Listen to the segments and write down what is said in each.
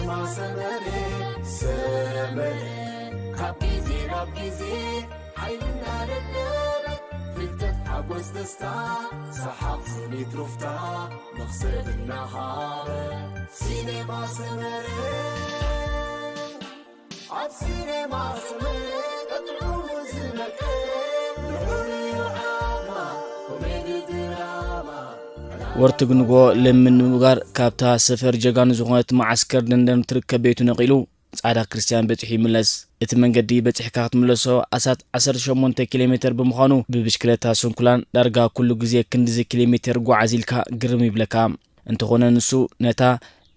ሰመረ ሰመረ ካብ ግዜ ናብ ግዜ ሓይልና ደደበ ፍልጠት ሓጎስ ደስታ ሰሓቕ ስኒት ሩፍታ መኽሰብ እናሃበ ሲኔማ ሰመረ ኣብ ሲኔማ ሰመረ ቀጥዑ ዝመቀ ልዑል ዓማ ኮሜዲ ድራማ ወርትግ ንጎ ለምን ንምጋር ካብታ ሰፈር ጀጋኑ ዝኾነት መዓስከር ደንደን ትርከብ ቤቱ ነቒሉ ጻዕዳ ክርስትያን በጺሑ ይምለስ። እቲ መንገዲ በጺሕካ ክትምለሶ ኣሳት ዓሰርተ ሸሞንተ ኪሎ ሜተር ብምዃኑ ብብሽክለታ ስንኩላን ዳርጋ ኩሉ ግዜ ክንድዚ ኪሎ ሜተር ጓዓዝ ኢልካ ግርም ይብለካ። እንተኾነ ንሱ ነታ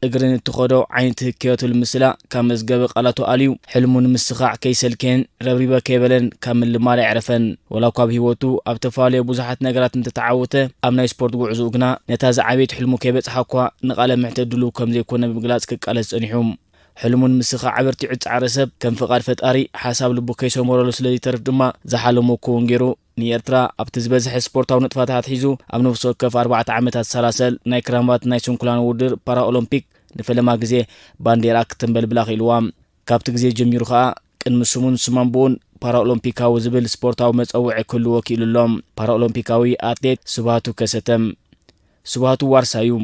እግርን እትኸዶ ዓይኒ ትህከዮ ትብል ምስላ ካብ መዝገበ ቃላቱ ኣልዩ ሕልሙ ንምስኻዕ ከይሰልከየን ረብሪበ ከይበለን ካብ ምልማድ ኣይዕረፈን። ወላ እኳ ኣብ ህይወቱ ኣብ ተፈላለየ ብዙሓት ነገራት እንተተዓወተ ኣብ ናይ ስፖርት ጉዕዞኡ ግና ነታ ዝዓበየት ሕልሙ ከይበጽሓ እኳ ንቓለ ምሕተት ድሉው ከም ዘይኮነ ብምግላጽ ክቃለስ ጸኒሑ። ሕልሙ ንምስኻዕ ኣበርቲዑ ዝጸዓረ ሰብ ከም ፍቓድ ፈጣሪ ሓሳብ ልቡ ከይሰመረሉ ስለ ዘይተርፍ ድማ ዝሓለሞ ክውን ገይሩ ንኤርትራ ኣብቲ ዝበዝሐ ስፖርታዊ ንጥፈታት ኣትሒዙ ኣብ ነፍሲ ወከፍ ኣርባዕተ ዓመታት ዝሰላሰል ናይ ክራምባት ናይ ስንኩላን ውድድር ፓራኦሎምፒክ ንፈለማ ግዜ ባንዴራ ክተንበልብላ ክኢልዋ። ካብቲ ግዜ ጀሚሩ ከኣ ቅድሚ ስሙን ስማንብኡን ፓራኦሎምፒካዊ ዝብል ስፖርታዊ መጸውዒ ክህልዎ ክኢሉ ኣሎ። ፓራኦሎምፒካዊ ኣትሌት ስብሃቱ ከሰተ። ስብሃቱ ዋርሳይ እዩ።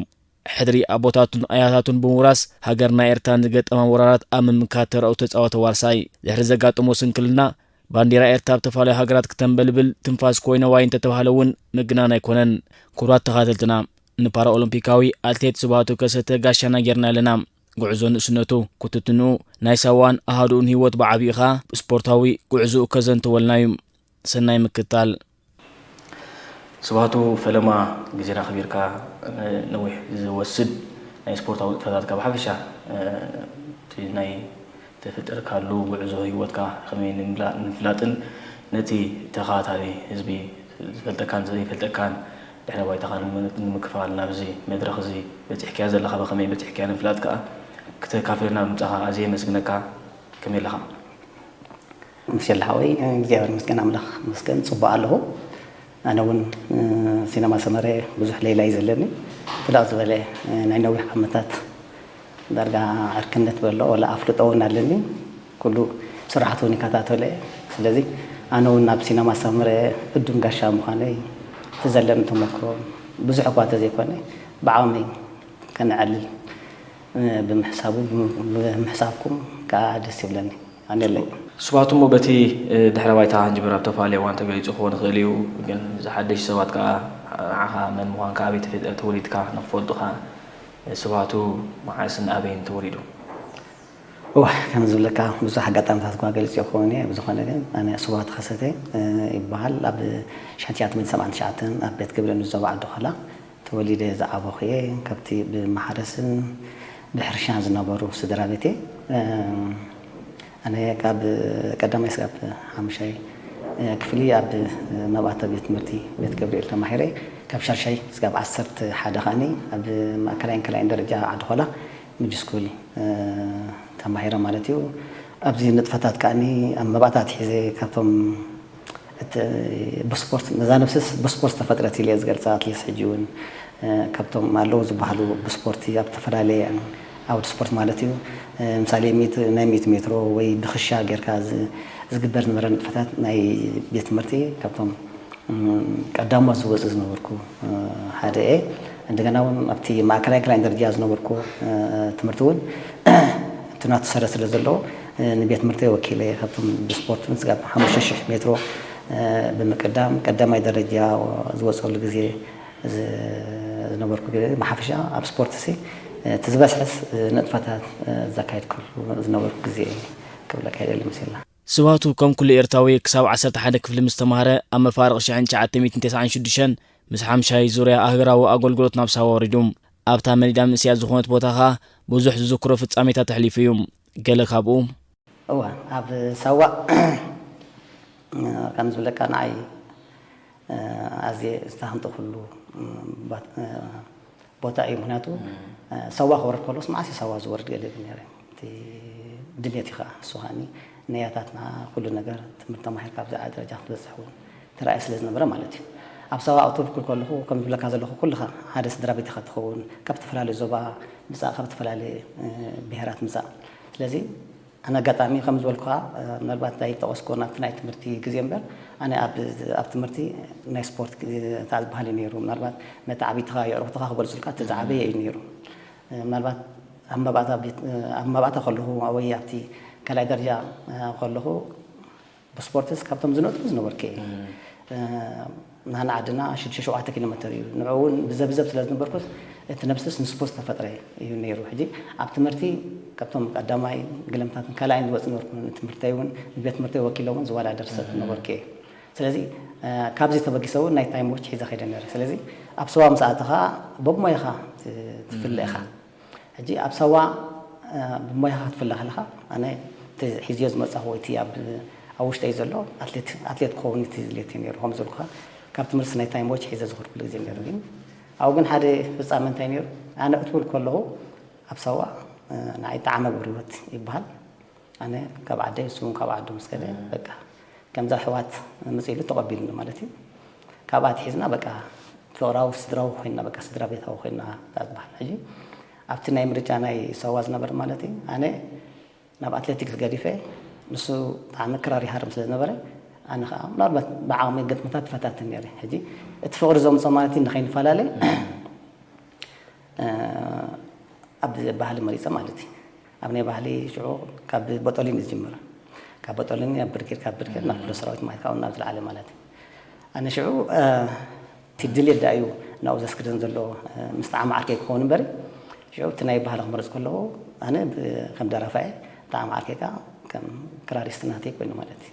ሕድሪ ኣቦታቱን ኣያታቱን ብምውራስ ሃገርና ኤርትራ ንዝገጠማ ወራራት ኣብ ምምካት ተራኡ ተጻወተ ዋርሳይ። ድሕሪ ዘጋጠሞ ስንክልና ባንዴራ ኤርትራ ኣብ ዝተፈላለዩ ሃገራት ክተንበልብል ትንፋስ ኮይነዋይ እንተተባህለ እውን ምግናን ኣይኮነን። ክቡራት ተኻተልትና ንፓራኦሎምፒካዊ ኣትሌት ስብሃቱ ከሰተ ጋሻና ጌርና ኣለና። ጉዕዞ ንእስነቱ፣ ክትትንኡ፣ ናይ ሳዋን ኣሃዱኡን ህይወት ብዓቢኡ ኸኣ ስፖርታዊ ጉዕዞኡ ከዘንትወልና እዩ። ሰናይ ምክትታል። ስብሃቱ ፈለማ ግዜና ኣኽቢርካ ነዊሕ ዝወስድ ናይ ስፖርታዊ ንጥፈታትካ ብሓፈሻ እቲ ናይ ተፈጠርካሉ ጉዕዞ ህይወትካ ከመይ ንምፍላጥን ነቲ ተኸታታሊ ህዝቢ ዝፈልጠካን ዘይፈልጠካን ድሕረ ባይታኻ ንምክፋል ናብዚ መድረኽ እዚ በፂሕካያ ዘለኻ ብኸመይ በፂሕካያ ንምፍላጥ ከዓ ክተካፍለና ብምፃኻ ኣዝየ የመስግነካ። ከመይ ኣለኻ? ምሸላ ሓወይ እግዚኣብሔር ይመስገን ኣምላኽ ይመስገን ፅቡቅ ኣለኹ። ኣነ እውን ሲነማ ሰመረ ብዙሕ ሌላ እዩ ዘለኒ። ፍልቕ ዝበለ ናይ ነዊሕ ዓመታት ዳርጋ ዕርክነት በሎ ወላ ኣፍልጦ እውን ኣለኒ። ኩሉ ስራሕቱ እውን ይከታተሎ እየ። ስለዚ ኣነ እውን ናብ ሲነማ ሰመረ ዕዱም ጋሻ ምዃነይ እቲ ዘለኒ ተመክሮ ብዙሕ እኳ ተዘይኮነ ብዓቕመይ ከነዕልል ብምሕሳቡ ብምሕሳብኩም ከዓ ደስ ይብለኒ። ኣነለይ። ስብሃቱ እሞ በቲ ድሕረ ባይታ ጅምር ኣብ ተፈላለየ እዋን ተገሊፁ ክኾን ይኽእል እዩ፣ ግን ዝሓደሽ ሰባት ከዓ ንዓኻ መን ምዃንካ ኣበይ ተፈ- ተወሊድካ ንክፈልጡ ከዓ ስብሃቱ መዓስን ኣበይን ተወሊዱ? እዋ ከም ዝብለካ ብዙሕ ኣጋጣሚታት እኳ ገሊፅ ይኸውን እየ። ብዝኾነ ግን ኣነ ስብሃቱ ከሰተ ይበሃል። ኣብ ሽሕን ትሽዓተ ሚእትን ሰብዓን ትሽዓተን ኣብ ቤት ግብሪ ንዞባ ዓዲ ኾላ ተወሊደ ዝዓበኹ እየ። ከብቲ ብማሕረስን ብሕርሻን ዝነበሩ ስድራ ቤት እየ። ኣነ ካብ ቀዳማይ ስጋብ ሓሙሻይ ክፍሊ ኣብ መባእታዊ ቤት ትምህርቲ ቤት ገብርኤል ተማሂረ። ካብ ሻድሻይ ስጋብ ዓሰርተ ሓደ ከዓኒ ኣብ ማእከላይን ካልኣይን ደረጃ ዓዲ ኾላ ሚድል ስኩል ተማሂረ ማለት እዩ። ኣብዚ ንጥፈታት ከዓኒ ኣብ መባእታ ኣትሒዘ ካብቶም እቲ ብስፖርት ነዛ ነብስስ ብስፖርት ዝተፈጥረት ኢለ እየ ዝገልፃ። ኣትሊስት ሕጂ እውን ካብቶም ኣለዉ ዝበሃሉ ብስፖርቲ ኣብ ዝተፈላለየ ዓውዲ ስፖርት ማለት እዩ። ምሳሌ ናይ ሚእቲ ሜትሮ ወይ ብክሻ ጌርካ ዝግበር ዝነበረ ንጥፈታት ናይ ቤት ትምህርቲ ካብቶም ቀዳሞት ዝወፅእ ዝነበርኩ ሓደ እየ። እንደገና እውን ኣብቲ ማእከላይ ክላይን ደረጃ ዝነበርኩ ትምህርቲ እውን እቲ ናቱ ሰረት ስለ ዘለዎ ንቤት ትምህርቲ ወኪለ ካብቶም ብስፖርት እውን ስጋብ ሓሙሽተ ሽሕ ሜትሮ ብምቅዳም ቀዳማይ ደረጃ ዝወፀሉ ግዜ ዝነበርኩ ግዜ ብሓፈሻ ኣብ ስፖርት ሲ እቲ ዝበዝሐስ ንጥፈታት ዘካየድኩሉ ዝነበርኩ ግዜ ክብለካ ይደሊ መሲልና። ስብሃቱ ከም ኩሉ ኤርትራዊ ክሳብ ዓሰርተ ሓደ ክፍሊ ምስ ተማህረ ኣብ መፋርቕ ሽሕን ትሽዓተ ሚእትን ተስዓን ሽዱሽተን ምስ ሓምሻይ ዙርያ ኣህግራዊ ኣገልግሎት ናብ ሳዋ ወሪዱ። ኣብታ መሊዳ መንእሰያት ዝኾነት ቦታ ኸኣ ብዙሕ ዝዝክሮ ፍጻሜታት ኣሕሊፉ እዩ። ገለ ካብኡ። እዋ ኣብ ሳዋ ከም ዝብለካ ንዓይ ኣዝየ ዝተሃንጠኹሉ ቦታ እዩ። ምክንያቱ ሳዋ ክወርድ ከሎስ መዓስ እዩ ሳዋ ዝወርድ ገለ ይብል ነይረ። እቲ ድሌት እዩ ከዓ እሱ ከዓ ንያታትና ኩሉ ነገር ትምህርቲ ተማሂርካ ኣብዚ ዓቢ ደረጃ ክትበፅሕ እውን ተራእየ ስለ ዝነበረ ማለት እዩ። ኣብ ሳዋ ኣውቶብኩል ከለኹ ከም ዝብለካ ዘለኹ ኩልኻ ሓደ ስድራ ቤት ኢኻ ትኸውን፣ ካብ ዝተፈላለዩ ዞባ ምጻእ፣ ካብ ዝተፈላለዩ ብሄራት ምጻእ። ስለዚ ኣነ ኣጋጣሚ ከም ዝበልኩኻ፣ ምናልባት ኣይጠቐስኩ ናብቲ ናይ ትምህርቲ ግዜ እምበር፣ ኣነ ኣብ ኣብ ትምህርቲ ናይ ስፖርት እታ ዝበሃል እዩ ነይሩ። ምናልባት ነቲ ዓቢትኻ የዕሩኽትኻ ክገልጹልካ እቲ ዝዓበየ እዩ ነይሩ። ምናልባት ኣብ መባእታ ቤት ኣብ መባእታ ከለኹ ወይ ኣብቲ ካልኣይ ደረጃ ከለኹ ብስፖርትስ ካብቶም ዝነጥፉ ዝነበርኩ እየ። ናና ዓድና ሽዱሽተ ሸውዓተ ኪሎ ሜተር እዩ። ንዑ እውን ብዘብዘብ ስለ ዝነበርኩስ እቲ ነብስስ ንስፖርት ዝተፈጥረ እዩ ነይሩ። ሕጂ ኣብ ትምህርቲ ካብቶም ቀዳማይ ግለምታትን ካልኣይን ዝወጽእ ነበርኩ። ንትምህርተይ እውን ንቤት ትምህርተይ ወኪለ እውን ዝወዳደር ሰብ ነበርኩ እየ። ስለዚ ካብዚ ተበጊሰ እውን ናይ ታይም ዎች ሒዘ ከይደ ነይረ። ስለዚ ኣብ ሰዋ ምስ ኣተኻ በብሞያኻ ትፍለ ኢኻ። ሕጂ ኣብ ሳዋ ብሞያኻ ክትፍለ ከለኻ ኣነ እቲ ሒዝዮ ዝመጻኹ ወይ እቲ ኣብ ኣብ ውሽጠይ ዘሎ ኣትሌት ኣትሌት ክኸውን እቲ ድሌት እዩ ነይሩ። ከም ዝበልኩኻ ካብ ትምህርቲ ናይ ታይም ዎች ሒዘ ዝኸድኩሉ ግዜ ነይሩ። ግን ኣብኡ ግን ሓደ ፍጻመ እንታይ ነይሩ? ኣነ ክትብል ከለኹ ኣብ ሳዋ ንዓይ ጠዓመ ገብረህይወት ይበሃል። ኣነ ካብ ዓደይ ንሱ እውን ካብ ዓዱ ምስ ከደ በቃ ከምዛ ኣሕዋት መጺኡ ኢሉ ተቐቢሉኒ ማለት እዩ። ካብኣ ኣትሒዝና በቃ ፍቕራዊ ስድራዊ ኮይንና በቃ ስድራ ቤታዊ ኮይንና እያ ዝበሃል። ሕጂ ኣብቲ ናይ ምርጫ ናይ ሳዋ ዝነበረ ማለት እዩ ኣነ ናብ ኣትሌቲክስ ገዲፈ ንሱ ብጣዕሚ ክራር ይሃርም ስለ ዝነበረ ኣነ ከዓ ምናልባት ብዓቕመይ ግጥምታት ትፈታትን ነይረ። ሕጂ እቲ ፍቕሪ ዘምፅኦ ማለት እዩ ንኸይንፈላለ ኣብ ባህሊ መሪፀ ማለት እዩ። ኣብ ናይ ባህሊ ሽዑ ካብ ቦጦሊን እዩ ዝጅምር። ካብ ቦጦሊን ናብ ብርጌድ፣ ካብ ብርጌድ ናብ ክፍለ ሰራዊት ማለት ካብኡ ናብ ዝለዓለ ማለት እዩ። ኣነ ሽዑ እቲ ድሌት ዳ እዩ ናብኡ ዘስክደን ዘሎ ምስ ጣዕሚ ዓርከይ ክኸውን እምበሪ ሽዑ እቲ ናይ ባህሊ ክመርፅ ከለኹ ኣነ ከም ደራፋይ ጣዕሚ ዓርከይ ከዓ ከም ክራሪስት ናተይ ኮይኑ ማለት እዩ።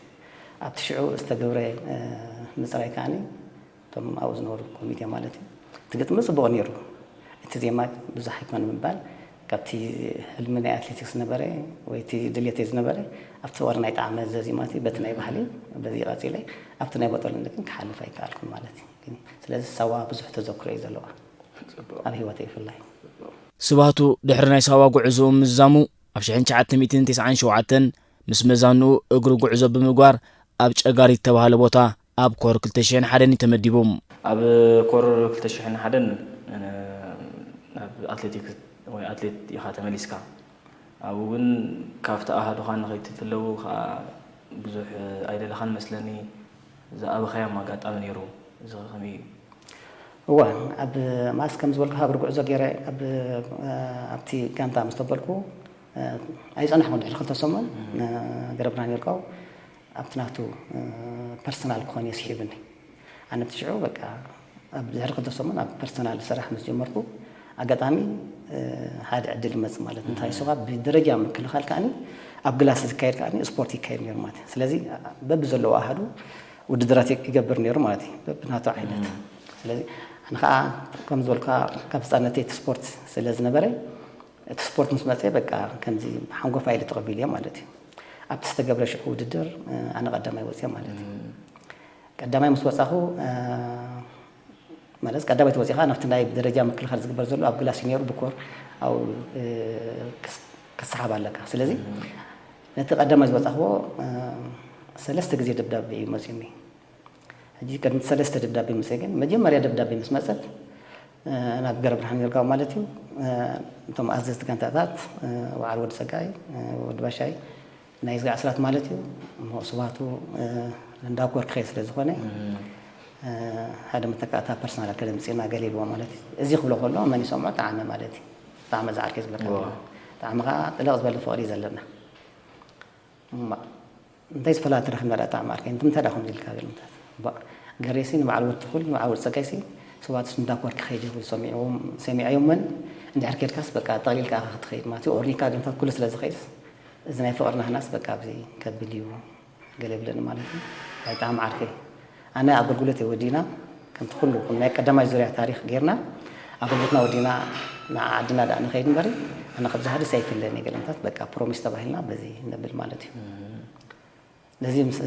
ኣብቲ ሽዑ ዝተገብረ ምፅራይ ከዓኒ እቶም ኣብኡ ዝነበሩ ኮሚቴ ማለት እዩ። እቲ ግጥሚ ጽቡቕ ነይሩ። እቲ ዜማ ብዙሕ ኣይኮነ ምባል ካብቲ ህልሚ ናይ ኣትሌቲክስ ዝነበረ ወይ እቲ ድሌተይ ዝነበረ ኣብቲ ወር ናይ ጣዕመ ዘዚማቲ በቲ ናይ ባህሊ በዚ ቀጺለ ኣብቲ ናይ ቦጦሎኒ ግን ክሓልፍ ኣይከኣልኩን ማለት እዩ። ግን ስለዚ ሳዋ ብዙሕ ተዘክሮ እዩ ዘለዋ ኣብ ህይወተይ ብፍላይ። ስብሃቱ ድሕሪ ናይ ሳዋ ጉዕዞኡ ምዝዛሙ ኣብ ሽሕን ትሽዓተ ሚእትን ተስዓን ሸውዓተን ምስ መዛንኡ እግሩ ጉዕዞ ብምግባር ኣብ ጨጋሪት ዝተባህለ ቦታ ኣብ ኮር ክልተ ሽሕን ሓደን እዩ ተመዲቡ። ኣብ ኮር ክልተ ሽሕን ሓደን ናብ ኣትሌቲክስ ወይ ኣትሌት ኢኻ ተመሊስካ። ኣብኡ ግን ካብቲ ኣሃዱኻ ንኸይትፍለው ከዓ ብዙሕ ኣይደለኻን መስለኒ። ዝኣበኻዮም ኣጋጣሚ ነይሩ። እዚ ከ ከመይ እዩ? እወ፣ ኣብ ማስ ከም ዝበልኩኻ እግሪ ጉዕዞ ገይረ ኣብ ኣብቲ ጋንታ ምስ ተበልኩ ኣይጸናሕኩን። ድሕሪ ክልተ ሰሙን ገረብርሃን ይርጋው ኣብቲ ናቱ ፐርሰናል ክኾን እየ ስሒቡኒ። ኣነ ኣብቲ ሽዑ በቃ ኣብ ድሕሪ ክልተ ሰሙን ኣብ ፐርሰናል ስራሕ ምስ ጀመርኩ ኣጋጣሚ ሓደ ዕድል ይመጽእ ማለት እንታይ እሱ ካብ ብደረጃ ምክልኻል ከዓኒ ኣብ ግላስ ዝካየድ ከዓኒ ስፖርት ይካየድ ነይሩ ማለት እዩ። ስለዚ በብዘለዎ ኣሃዱ ውድድራት ይገብር ነይሩ ማለት እዩ በብናቱ ዓይነት። ስለዚ ኣነ ከዓ ከም ዝበልካ ካብ ህፃነተይ እቲ ስፖርት ስለ ዝነበረ እቲ ስፖርት ምስ መፀ በቃ ከምዚ ሓንጎፋ ኢለ ተቐቢልዮ ማለት እዩ። ኣብቲ ዝተገብረ ሽዑ ውድድር ኣነ ቀዳማይ ወፅየ ማለት እዩ። ቀዳማይ ምስ ወፃኹ ማለት ቀዳማይ ተወፂኻ ናብቲ ናይ ደረጃ ምክልኻል ዝግበር ዘሎ ኣብ ግላስ እዩ ነይሩ ብኮር ኣብኡ ክሰሓብ ኣለካ። ስለዚ ነቲ ቀዳማይ ዝበፃኽዎ ሰለስተ ግዜ ደብዳቤ እዩ መፂኡኒ። ሕጂ ቅድሚ ሰለስተ ደብዳቤ መፅእ ግን መጀመርያ ደብዳቤ ምስ መፀት ናብ ገረብርሃን ይርጋው ማለት እዩ እቶም ኣዘዝቲ ጋንታታት በዓል ወዲ ፀጋይ ወዲ ባሻይ ናይ ዝጋ ዕስራት ማለት እዩ እሞ ስባቱ እንዳኮር ክኸይ ስለ ዝኾነ ሓደ መተካእታ ፐርሰናል ኣካዳሚ ፅና ገለ ኢልዎ ማለት እዩ። እዚ ክብሎ ከሎ መን ይሰምዖ ጣዕመ ማለት እዩ። ጣዕመ ዝዓርከ ዝብለካ ጣዕመ ከዓ ጥልቕ ዝበለ ፍቕሪ እዩ ዘለና። እንታይ ዝፈላ ተረኽብና ዳ ጣዕሚ ዓርከይ ንምንታይ ዳ ከምዚ ኢልካ ገለምታት ባ ገሬሲ ንበዓል ወድ ትኹል ንበዓል ወድ ፀጋይሲ ሰባትስ እንዳኮር ክኸይድ ይኽእል ሰሚዕዎም ሰሚዐዮምን እንድሕር ኬድካስ በቃ ጠቕሊልካ ኢኻ ክትኸይድ ማለት እዩ ኦርኒካ ግንታት ኩሉ ስለ ዝኸይድስ እዚ ናይ ፍቕሪ ናህናስ በቃ ኣብዚ ከብል እዩ ገለ ይብለኒ ማለት እዩ። ናይ ጣዕሚ ዓርከይ ኣነ ኣገልግሎት ወዲእና ከምቲ ኩሉ ናይ ቀዳማይ ዙርያ ታሪኽ ጌርና ኣገልግሎትና ወዲእና ንዓ ዓድና ደኣ ንኸይድ እምበሪ ኣነ ከብዚ ሓደስ ኣይፍለኒ ገለምታት በቃ ፕሮሚስ ተባሂልና በዚ ነብል ማለት እዩ። ነዚ ምስ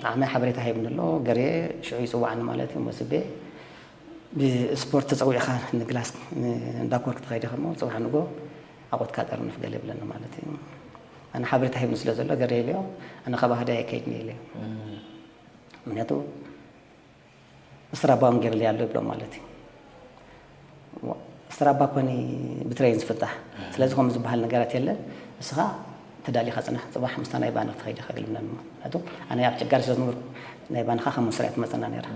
ጣዕመ ሓበሬታ ሂብኒ ኣሎ። ገሬ ሽዑ ይፅዋዕኒ ማለት እዩ። ሞስቤ ብስፖርት ተፀዊዕኻ ንግላስ እንዳኮር ክትኸይድ ኢኻ እሞ ፅባሕ ንጎ ኣቆትካ ጠርንፍ ገለ ይብለኒ ማለት እዩ። ኣነ ሓበሬታ ሂብኒ ስለ ዘሎ ገሬ ኢለዮ ኣነ ካብ ኣህዳይ ኣይከይድኒ ኢለዮ። ምክንያቱ ስትራባ እውን ገይርለይ ኣሎ ይብሎ ማለት እዩ። ስትራባ ኮኒ ብትሬን ዝፍታሕ። ስለዚ ከምኡ ዝበሃል ነገራት የለን። ንስኻ ተዳሊኻ ጽናሕ፣ ጽባሕ ምስታ ናይ ባኒ ክትኸይድ ኢኻ ግልምና። ምክንያቱ ኣነ ኣብ ጨጋሪ ስለ ዝነበርኩ ናይ ባንኻ ከም መስርያ ትመጸና ነይራ።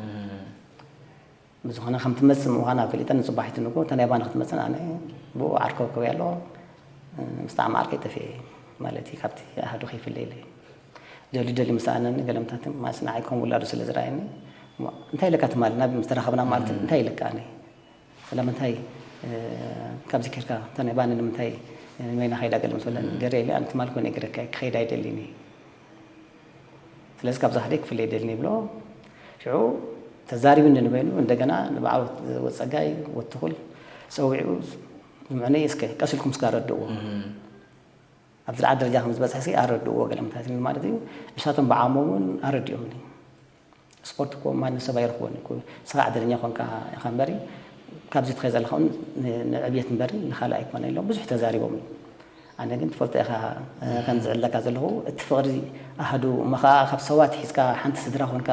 ብዝኾነ ከም ትመጽእ ምዃና ፈሊጠ ንጽባሒቱ ንግሆ እታ ናይ ባኒ ክትመጽእ ኣነ ብኡ ዓርከብከበይ ኣሎ። ምስ ጣዕሚ ዓርከይ ጠፊኤ ማለት እዩ። ካብቲ ኣሃዱ ከይፍለየለይ ደልዩ ደልዩ ምስ ሰኣነኒ ገለምታትን ማስ ንዓይ ከም ውላዱ ስለ ዝረኣየኒ፣ እሞ እንታይ ኢለካ ትማሊ ናብ ምስ ተራኸብና ማለት እዩ፣ እንታይ ኢለካ ኣነ ስለምንታይ ካብዚ ኬድካ እታ ናይ ባኒ ንምንታይ መይና ከይዳ ገለ ምስ በለኒ ገረ ኢለ ኣነ ትማሊ ኮነ ገረካ ክኸይድ ኣይደልን እየ። ስለዚ ካብዛ ህደይ ክፍለ ይደልኒ ይብሎ። ሽዑ ተዛሪቡ እንድንበይኑ እንደገና ንባዕሉ ወጸጋይ ወትኹል ጸዊዑ ምዕነይ እስከ ቀስ ኢልኩም እስከ ኣረድእዎ። ኣብ ዝለዓለ ደረጃ ከም ዝበጽሐ እስኪ ኣረድእዎ ገለ ምታት ማለት እዩ። ንሳቶም ብዓሞም እውን ኣረድኦምኒ። ስፖርት እኮ ማንም ሰብ ኣይረኽቦን እዩ። ንስኻ ዕድለኛ ኮንካ ኢኻ እምበሪ ካብዚ ትኸይ ዘለኻ እውን ን- ንዕብየት እምበሪ ንኻልእ ኣይኮነ ኢሎም ብዙሕ ተዛሪቦምኒ። ኣነ ግን ትፈልጦ ኢኻ ከም ዝዕለካ ዘለኹ እቲ ፍቕሪ ኣህዱ እሞ ኸዓ ካብ ሰባት ሒዝካ ሓንቲ ስድራ ኮንካ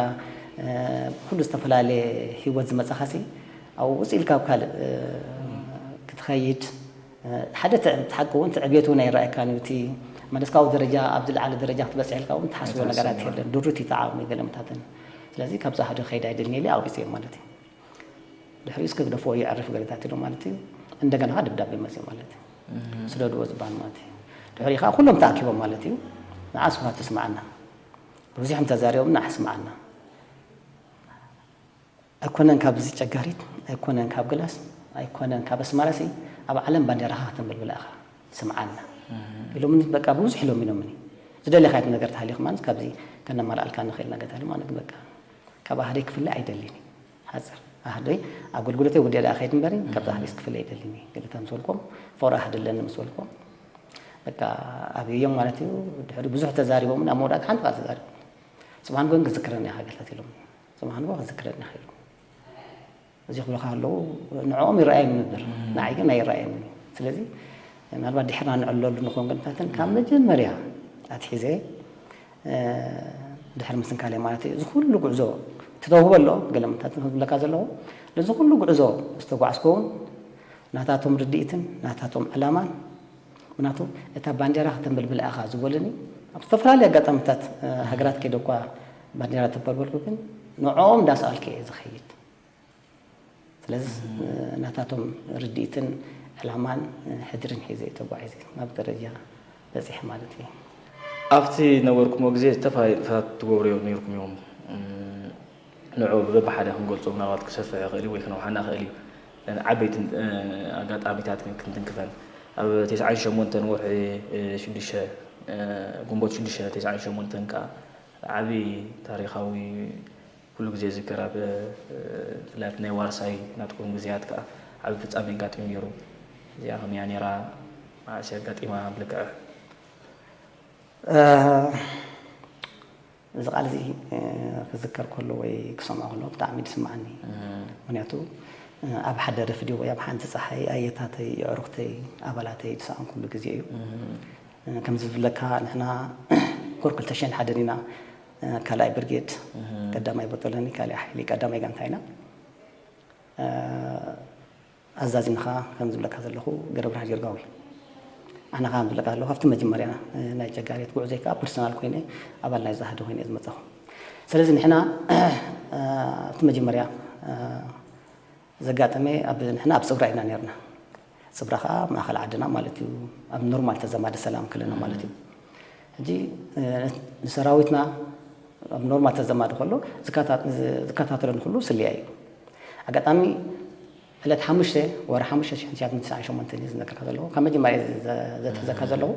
ኩሉ ዝተፈላለየ ህይወት ዝመጻኻሲ ኣብኡ ውፅእ ኢልካ ኣብ ካልእ ክትኸይድ ሓደ ትዕምት ሓቂ እውን ትዕብየት እውን ኣይረኣየካን እዩ። እቲ መለስካዊ ደረጃ ኣብ ዝለዓለ ደረጃ ክትበፅሕ ኢልካ እውን ትሓስቦ ነገራት የለን። ድሩት እዩ ተዓቕሚ ገለምታትን ስለዚ ካብዛ ሓደ ከይድ ኣይደልን ኢለ ኣውሪፀ ማለት እዩ። ድሕሪኡ እስከ ግደፍዎ ይዕርፍ ገለታት ኢሉ ማለት እዩ። እንደገና ከዓ ደብዳቤ መፅእ ማለት እዩ። ስደድዎ ዝበሃል ማለት እዩ። ድሕሪ ከዓ ኩሎም ተኣኪቦም ማለት እዩ። ንዓ ስብሃት ተስምዓና ብዙሕም ተዛሪቦም ንዓ ስምዓና ኣይኮነን ካብዚ ጨጋሪት ኣይኮነን ካብ ግላስ ኣይኮነን ካብ ኣስመራሲ ኣብ ዓለም ባንዴራኻ ከተንበልብላ ኢኻ ስምዓና ኢሎምኒ። በቃ ብዙሕ ኢሎም ኢሎምኒ። ዝደለኻየት ነገር ተሃልዩ ከማን ካብዚ ከነማልኣልካ ንኽእል ነገር ተሃልዩ ማለት በቃ ካብ ኣህደይ ክፍለ ኣይደልን። ሓፅር ኣህደይ ኣገልግሎተይ ወዲአ ደኣ ከይድ እምበሪ ካብዚ ኣህደይስ ክፍለ ኣይደልን። ገለታ ምስ በልኮም ፍቕሪ ኣህዲ ኣለኒ ምስ በልኮም በቃ ኣብዮም ማለት እዩ። ድሕሪ ብዙሕ ተዛሪቦምን ኣብ መወዳእታ ሓንቲ ቃል ተዛሪቦም ጽባሕ ንግሆ ግን ክዝክረኒ ኢኻ ገልታት ኢሎም። ጽባሕ ንግሆ ክዝክረኒ ኢኻ ኢሎም። እዚ ክብሉኻ ኣለዉ ንዕኦም ይረኣዮም ነበር ንዓይ ግን ኣይረኣዮም። ስለዚ ምናልባት ድሕርና ንዕለሉ ንኾን ገለታትን ካብ መጀመርያ ኣትሒዘ ድሕሪ ምስንካለይ ማለት እዩ። እዚ ኩሉ ጉዕዞ ትተውህበ ኣሎ ገለ ምታትን ክብለካ ዘለኹ ነዚ ኩሉ ጉዕዞ ዝተጓዕዝኮ እውን ናታቶም ርድኢትን ናታቶም ዕላማን ምክንያቱ እታ ባንዴራ ከተንበልብል ኢኻ ዝበሉኒ ኣብ ዝተፈላለዩ ኣጋጣሚታት ሃገራት ከይደ እኳ ባንዴራ ተበልበልኩ ግን ንዕኦም እንዳሰኣልኩ እየ ዝኸይድ። ስለዚ ናታቶም ርድኢትን ዕላማን ሕድርን ሒዘ እየ ተጓዒዘ ናብ ደረጃ በፂሐ ማለት እዩ። ኣብቲ ነበርኩሞ ግዜ ዝተፈላለዩ ንጥፈታት ትገብሩዮ ነይርኩም እዮም። ንዑ በብሓደ ክንገልጾ ምናልባት ክሰፍሕ ይኽእል እዩ ወይ ክነውሓና ይኽእል እዩ። ዓበይቲ ኣጋጣሚታት ግን ክንትንክፈን ኣብ ተስዓን ሸሞንተን ወርሒ ሽዱሽተ ግንቦት ሽዱሽተ ተስዓን ሸሞንተን ከዓ ዓቢ ታሪኻዊ ኩሉ ግዜ ዝዝከር ኣብ ብፍላይ ኣብቲ ናይ ዋርሳይ ናትኩም ግዜያት ከዓ ዓቢ ፍጻሜ ኣጋጢሙ ነይሩ። እዚኣ ከመይ እያ ነይራ? መዓስ እያ ኣጋጢማ? ብልክዕ እዚ ቃል እዚ ክዝከር ከሎ ወይ ክሰምዖ ከለኹ ብጣዕሚ እዩ ዝስምዓኒ። ምኽንያቱ ኣብ ሓደ ረፍዲ ወይ ኣብ ሓንቲ ጸሓይ ኣየታተይ፣ የዕሩኽተይ፣ ኣባላተይ ዝሰኣንኩሉ ግዜ እዩ። ከምዚ ዝብለካ ንሕና ኮር ክልተ ሽሕን ሓደን ኢና ካልኣይ ብርጌድ ቀዳማይ ቦጦሎኒ ካልኣይ ሓይሊ ቀዳማይ ጋንታ ኢና። ኣዛዚምኻ ከም ዝብለካ ዘለኹ ገረብርሃን ጀርጋዊ ኣነ ከዓ ዝብለካ ዘለኹ ኣብቲ መጀመርያ ናይ ጨጋሪት ጉዕዞይ ከዓ ፐርሰናል ኮይነ ኣባል ናይ ዛህዲ ኮይነ ዝመፀኹ። ስለዚ ንሕና ኣብቲ መጀመርያ ዘጋጠመ ንሕና ኣብ ፅብራ ኢና ነርና። ፅብራ ከዓ ማእኸል ዓድና ማለት እዩ። ኣብ ኖርማል ተዘማደ ሰላም ክለና ማለት እዩ። ሕጂ ንሰራዊትና ኣብ ኖርማል ተዘማደ ከሎ ዝከታተለኒ ኩሉ ስልያ እዩ። ኣጋጣሚ ዕለት ሓሙሽተ ወርሒ ሓሙሽተ ሽሕን ትሽዓን ሚእትን ትስዓን ሸሞንተን እዩ ዝነግረካ ዘለኹ ካብ መጀመርያ ዘትሕዘካ ዘለኹ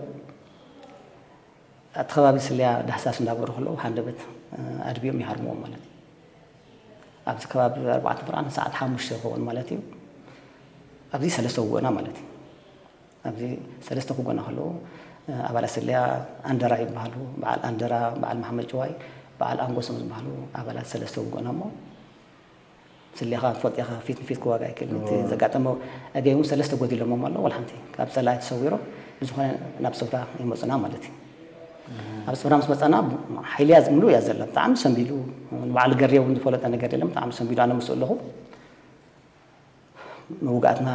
ኣብቲ ከባቢ ስልያ ዳህሳስ እንዳገበሩ ከለዉ ሃንደበት ኣድብዮም ይሃርምዎም ማለት እዩ። ኣብዚ ከባቢ ኣርባዕተ ፍርቓን ሰዓት ሓሙሽተ ይኸውን ማለት እዩ። ኣብዚ ሰለስተ ውግእና ማለት እዩ። ኣብዚ ሰለስተ ክጎና ከለዉ ኣባላት ስልያ ኣንደራ ይበሃሉ። በዓል ኣንደራ፣ በዓል መሓመድ ጭዋይ፣ በዓል ኣንጎሶም ዝበሃሉ ኣባላት ሰለስተ ውግእና እሞ ስሌኻ ትፈልጥ ኢኻ ፊት ንፊት ክዋጋ ኣይክእልን። እቲ ዘጋጠመ ኣገይ እውን ሰለስተ ጎዲሎሞም ኣሎ ወላ ሓንቲ ካብ ጸላኢ ተሰዊሮም ብዝኾነ ናብ ጽብራ ይመጹና ማለት እዩ። ኣብ ኣስመራ ምስ መጻና ሓይልያ ምሉእ እያ ዘላ። ብጣዕሚ ሰንቢዱ፣ ንባዕሉ ገሬ እውን ዝፈለጠ ነገር የለን። ብጣዕሚ ሰንቢዱ፣ ኣነ ምስኡ ኣለኹ። ምውጋእትና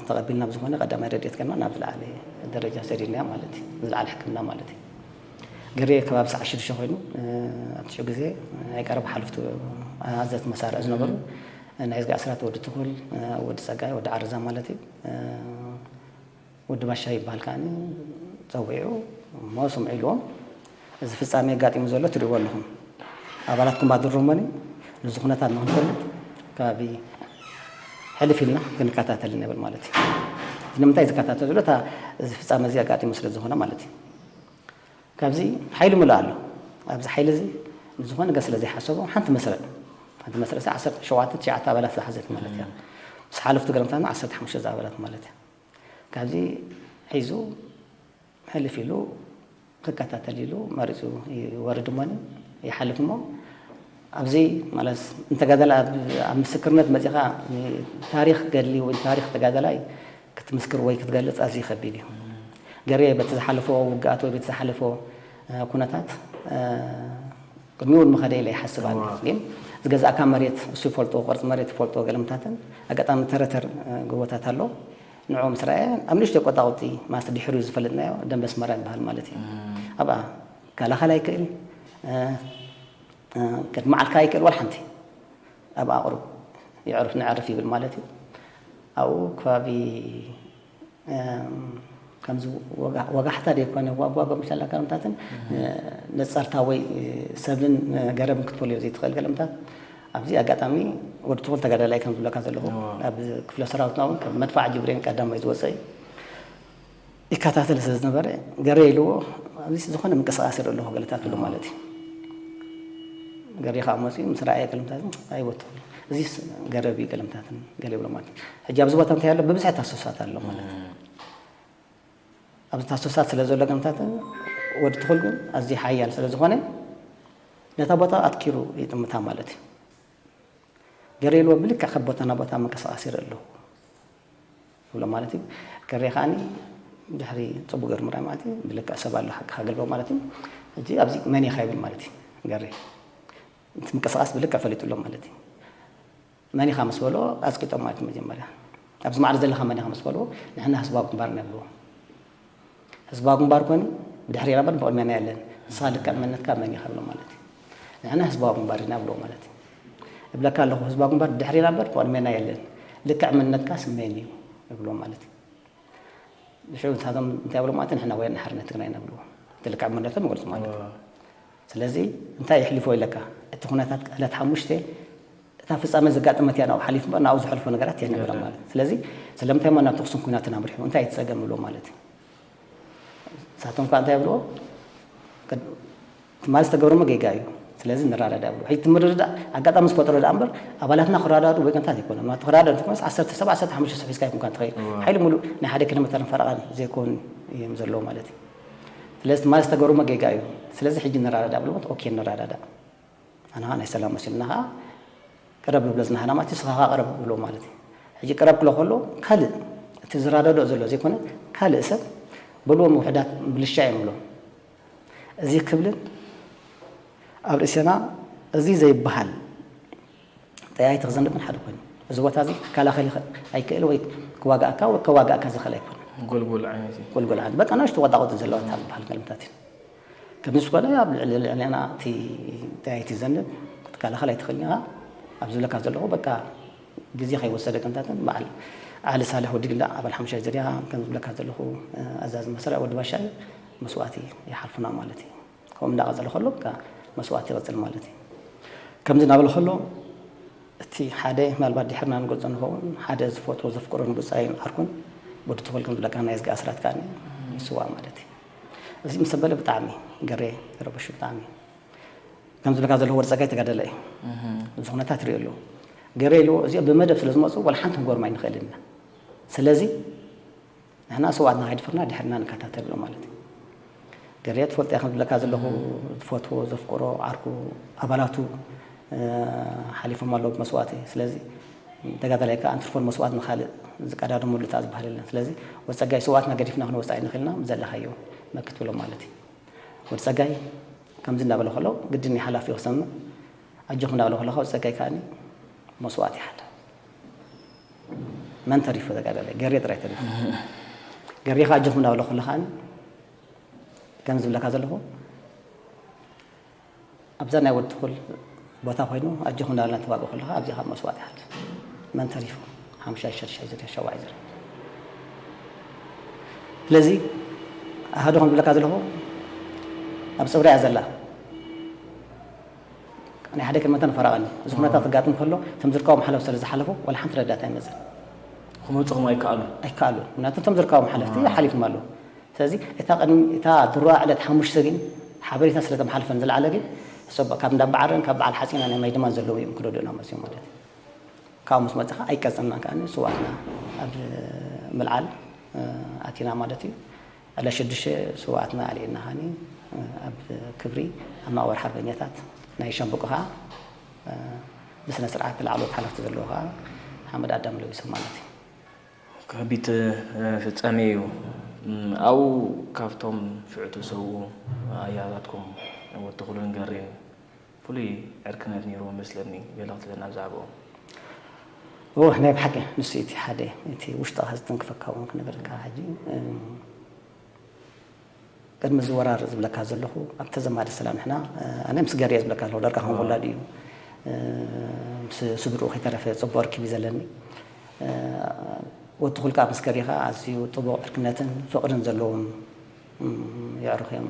ተቐቢልና ብዝኾነ ቀዳማይ ረድኤት ከና ናብ ዝለዓለ ደረጃ ሰዲድናዮ ማለት እዩ። ዝለዓለ ሕክምና ማለት እዩ። ገሬ ከባቢ ሰዓት ሽዱሽተ ኮይኑ፣ ኣብቲ ሽዑ ግዜ ናይ ቀረባ ሓለፍቱ ኣዘዝቲ መሳርዕ ዝነበሩ ናይ ዝጋ ኣስራት ወዲ ትኹል፣ ወዲ ጸጋይ፣ ወዲ ዓረዛ ማለት እዩ። ወዲ ባሻ ይበሃል ከዓኒ ጸዊዑ እሞ ስምዑ ኢልዎም። እዚ ፍጻሜ ኣጋጢሙ ዘሎ ትርእይዎ ኣለኹም። ኣባላት ኮማንድ ሩመኒ ነዚ ኩነታት ንኽንፈልጥ ከባቢ ሕልፍ ኢልና ክንከታተል ንብል ማለት እዩ። እዚ ንምንታይ ዝከታተል ዘሎ? እታ እዚ ፍጻሜ እዚ ኣጋጢሙ ስለ ዝኾነ ማለት እዩ። ካብዚ ሓይሊ ምሉእ ኣሎ። ኣብዚ ሓይሊ እዚ ንዝኾነ ገ ስለ ዘይሓሰቦ ሓንቲ መስርዕ፣ ሓንቲ መስርዕ ዓሰርተ ሸውዓተ ትሽዓተ ኣባላት ዝሓዘት ማለት እያ። ምስ ሓለፍቲ ገለምታና ዓሰርተ ሓሙሽተ ዝኣባላት ማለት እያ። ካብዚ ሒዙ ሕልፍ ኢሉ ክከታተል ኢሉ መሪጹ ይወርድ እሞኒ ይሓልፍ እሞ ኣብዚ ማለት ንተጋዳላይ ኣብ ኣብ ምስክርነት መጺኻ ታሪኽ ገድሊ ወይ ታሪኽ ተጋዳላይ ክትምስክር ወይ ክትገልጽ ኣዝዩ ከቢድ እዩ። ገሬ በቲ ዝሓለፎ ውግኣት ወይ በቲ ዝሓለፎ ኩነታት ቅድሚኡ እውን ምኸደ ኢለ ይሓስብ ኣለ። ግን ዝገዛእካ መሬት እሱ ይፈልጦ፣ ቅርፂ መሬት ይፈልጦ፣ ገለምታትን ኣጋጣሚ ተረተር ጎቦታት ኣሎ። ንዑ ምስ ረኣየ ኣብ ንእሽተይ ቆጣቁጢ ማለት ድሕሪኡ ዝፈለጥናዮ ደንበ ኣስመራ ይበሃል ማለት እዩ። ኣብኣ ይከላኸል ኣይክእል፣ ቅድሚ ዓልካ ኣይክእል፣ ዋላ ሓንቲ ኣብኣ ቁሩብ የዕርፍ ነዕርፍ ይብል ማለት እዩ። ኣብኡ ከባቢ ከምዚ ወጋሕታ ደይኮነ ዋጓጎ ምሻላ ገለምታትን ነፀርታ ወይ ሰብልን ገረብን ክትፈልዮ ዘይትኽእል ገለምታት ኣብዚ ኣጋጣሚ ወዲ ትኹል ተጋዳላይ ከም ዝብለካ ዘለኹ ኣብ ክፍለ ሰራዊትና እውን ከም መድፋዕ ጅብሬን ቀዳማይ ዝወፀ እዩ። ይከታተል ስለ ዝነበረ ገሬ ኢልዎ ኣብዚ ዝኾነ ምንቅስቃስ ይርኢ ኣለኹ ገለታት ብሎ ማለት እዩ። ገሬ ከዓ መፅኡ ምስ ረኣየ ገለምታትን ኣይወትኹ እዚስ ገረብ እዩ ገለምታትን ገለ ብሎ ማለት እዩ። ሕጂ ኣብዚ ቦታ እንታይ ኣሎ ብብዝሒ ታሰሳት ኣሎ ማለት እዩ። ኣብዚ ታሰሳት ስለ ዘሎ ገለምታትን ወዲ ትኹል ግን ኣዝዩ ሓያል ስለ ዝኾነ ነታ ቦታ ኣትኪሩ ይጥምታ ማለት እዩ። ገሬ ኢልዎ ብልክዕ ካብ ቦታ ናብ ቦታ ምንቅስቃስ ይርኢ ኣለኹ ይብሎ ማለት እዩ። ገሬ ከዓኒ ድሕሪ ፅቡቅ ገይሩ ምርኣይ ማለት እዩ። ብልክዕ ሰብ ኣሎ ሓቂ ከገልቦ ማለት እዩ። ሕጂ ኣብዚ መን ኢኻ ይብል ማለት እዩ። ገሬ እቲ ምንቅስቃስ ብልክዕ ፈሊጡ ኣሎ ማለት እዩ። መን ኢኻ ምስ በሎ ኣፅቂጦም ማለት እዩ። መጀመርያ ኣብዚ ማዕረ ዘለኻ መን ኢኻ ምስ በልዎ ንሕና ህዝባዊ ግንባር ኢና ይብልዎ። ህዝባዊ ግንባር ኮይኑ ብድሕሪና እምበር ብቕድሜና የለን። ንስኻ ልክዕ መንነትካ መን ኢኻ ብሎ ማለት እዩ። ንሕና ህዝባዊ ግንባር ኢና ብሎ ማለት እዩ። እብለካ ኣለኹ ህዝባዊ ግንባር ብድሕሪና እምበር ብቕድሜና የለን። ልክዕ መንነትካ ስመን እዩ ይብሎ ማለት እዩ። ብሽዑ ንሳቶም እንታይ ብሎ ማለት ንሕና ወያነ ሓርነት ትግራይ ኢና ብልዎ። እቲ ልክዕ መንነቶም ይገልፁ ማለት እዩ። ስለዚ እንታይ የሕሊፎ ኢለካ እቲ ኩነታት ዕለት ሓሙሽተ እታ ፍጻመ ዘጋጠመት እያ ናብኡ ሓሊፍ እምበር ናብኡ ዝሐልፎ ነገራት የነበረ ማለት ስለዚ ስለምንታይ ሞ ናብ ተኩስን ኩናትን ኣምሪሑ እንታይ እቲ ጸገም ብሎ ማለት እዩ። ንሳቶም ከዓ እንታይ ብሎ ትማሊ ዝተገብረሞ ጌጋ እዩ። ስለዚ ንረዳዳ ብሎ ሕጂ ትምርድዳ ኣጋጣሚ ዝፈጠሮ ደኣ እምበር ኣባላትና ክረዳዱ ወይ ከንታት ኣይኮነ ናቱ ክረዳዳ እንተኮነስ ዓሰርተ ሰብ ዓሰርተ ሓሙሽተ ሰብ ሒዝካ ይኮንካ ትኸይድ ሓይሊ ሙሉእ ናይ ሓደ ኪሎ ሜተርን ፈረቓን ዘይኮን እዮም ዘለዉ ማለት እዩ። ስለዚ ትማሊ ዝተገብረሞ ጌጋ እዩ። ስለዚ ሕጂ ንረዳዳ ብሎ ኦኬ ንረዳዳ ኣነ ከዓ ናይ ሰላም መሲሉና ከዓ ቅረብ ንብሎ ዝናሃና ማለት እዩ። ንስኻ ከዓ ቅረብ ብሎ ማለት እዩ። ሕጂ ቅረብ ክሎ ከሎ ካልእ እቲ ዝራዳድኦ ዘሎ ዘይኮነ ካልእ ሰብ በልዎም ውሕዳት ምልሻ እዮም ብሎ እዚ ክብልን ኣብ ርእስና እዚ ዘይበሃል ጠያይቲ ክዘንብን ሓደ ኮይኑ እዚ ቦታ እዚ ክከላኸል ኣይክእል ወይ ክዋጋእካ ወይ ከዋጋእካ ዝኽእል ኣይኮነ። ጎልጎል ዓይነት እዩ። ጎልጎል ዓይነት በቃ ናሽቱ ቆጣቆጥ ዘለዋ ዝበሃል ገልምታት እዩ። ከምዚ ዝኾነ ኣብ ልዕሊ ልዕሊና እቲ ጠያይቲ ዘንብ ክትከላኸል ኣይትኽእልን ኢኻ። ኣብ ዝብለካ ዘለኹ በቃ ግዜ ከይወሰደ ከምታትን በዓል ዓሊ ሳልሕ ወዲ ግላ ኣባል ሓሙሻይ ዝርያ ከም ዝብለካ ዘለኹ ኣዛዚ መሰሪያ ወዲ ባሻይ መስዋእቲ ይሓልፉና ማለት እዩ። ከምኡ እንዳቐጸለ ከሎ በቃ መስዋእቲ ይቐጽል ማለት እዩ። ከምዚ እናበለ ከሎ እቲ ሓደ ምናልባት ድሕርና ንገልጾ ንኸውን ሓደ ዝፈትዎ ዘፍቅሮን ብጻይን ዓርኩን ወዲ ተኾል ከም ዝብለካ ናይ ዝገ ኣስራት ከኣ ይስዋእ ማለት እዩ። እዚ ምስ ኣበለ ብጣዕሚ ገሬ ረበሹ ብጣዕሚ ከም ዝብለካ ዘሎ ወዲ ጸጋይ ተጋደለ እዩ። እዚ ኩነታት ይርኢ ኣለዎ። ገሬ ኢልዎ እዚኦ ብመደብ ስለ ዝመፁ ዋላ ሓንቲ ክንጎርም ኣይንኽእልን ኢና። ስለዚ ንሕና ስውኣትና ከይድፈርና ድሕርና ንከታተል ብሎ ማለት እዩ። ገሬ ትፈልጦ እያ ከም ዝብለካ ዘለኹ ዝፈትዎ ዘፍቅሮ ዓርኩ ኣባላቱ ሓሊፎም ኣለዉ ብመስዋእቲ። ስለዚ ተጋዳላይ ከዓ እንትርፎን መስዋእት ንካልእ ዝቀዳደመሉ እታ ዝበሃል የለን። ስለዚ ወፀጋይ ስውኣትና ገዲፍና ክንወፅእ ኣይንኽእልና ዘለኻዮ መክት ብሎ ማለት እዩ። ወዲ ጸጋይ ከምዚ እንዳበለ ከሎ ግድን ሓላፊ ክሰምዕ ኣጆኹም እንዳበለ ከሎ ካብ ጸጋይ ከኣኒ መስዋእቲ ይሓልፍ። መን ተሪፉ ተጋዳላይ ገሬ ጥራይ ተሪፉ። ገሬ ከኣ ኣጆኹም እንዳበለ ከሎ ከኣኒ ከም ዝብለካ ዘለኹ ኣብዛ ናይ ወዲ ትኹል ቦታ ኮይኑ ኣጆኹም እንዳበልና ንተባብዕ ከለኻ ኣብዚኣ ካብ መስዋእቲ ይሓልፍ። መን ተሪፉ ሓሙሻይ ሸድሻይ ዝርያ ሸዋይ ዝርያ ስለዚ ኣሃዱ ከም ዝብለካ ዘለኹ ኣብ ጽብሪ እያ ዘላ። ናይ ሓደ ቅድመ ተንፈራቐኒ እዚ ኩነታት ክጋጥም ከሎ እቶም ዝርከቦም ሓለፍ ስለ ዝሓለፉ ዋላ ሓንቲ ረዳት ኣይመፅን። ክመፁኹም ኣይከኣሉን። ኣይከኣሉን። ምክንያቱ እቶም ዝርከቦም ሓለፍቲ ሓሊፎም ኣለዉ። ስለዚ እታ ቅድሚ እታ ድሩባ ዕለት ሓሙሽተ ግን ሓበሬታ ስለ ተመሓልፈን ዝለዓለ ግን ሰብ ካብ እንዳ በዓረን ካብ በዓል ሓፂና ናይ ማይ ድማ ዘለዉ እዮም ክረድኡና መፅዮም ማለት እዩ። ካብኡ ምስ መፅኻ ኣይቀፀልናን ከኣ ስውኣትና ኣብ ምልዓል ኣቲና ማለት እዩ። ዕለት ሽዱሽተ ስውኣትና ኣልዒልና ከኒ ኣብ ክብሪ ኣብ መቓብር ሓርበኛታት ናይ ሸምብቆ ከኣ ብስነ ስርዓት ላዕለዎት ሓለፍቲ ዘለዎ ከኣ ሓመድ ኣዳም ለቢሶም ማለት እዩ። ከቢድ ፍጻሜ እዩ። ኣብኡ ካብቶም ሽዑ ተሰውኡ ኣያታትኩም ወዲ ትኹልን ገሬን ፍሉይ ዕርክነት ነይርዎ መስለኒ። ገለ ክትብለና ብዛዕባኦም። ኦህ ናይ ብሓቂ ንሱ እቲ ሓደ እቲ ውሽጥኻ ዝትንክፈካ እውን ክነገረካ ሕጂ ቅድሚ እዚ ወራር ዝብለካ ዘለኹ ኣብ ተዘማዲ ሰላም ንሕና ኣነ ምስ ገርየ ዝብለካ ዘለኹ ዳርጋ ከም ውላድ እዩ ምስ ስድርኡ ከይተረፈ ፅቡቕ ርክብ እዩ ዘለኒ ወዲ ትኹል ከዓ ምስ ገርየ ከዓ ኣዝዩ ጥቡቕ ዕርክነትን ፍቕርን ዘለዎም የዕሩኽ እዮም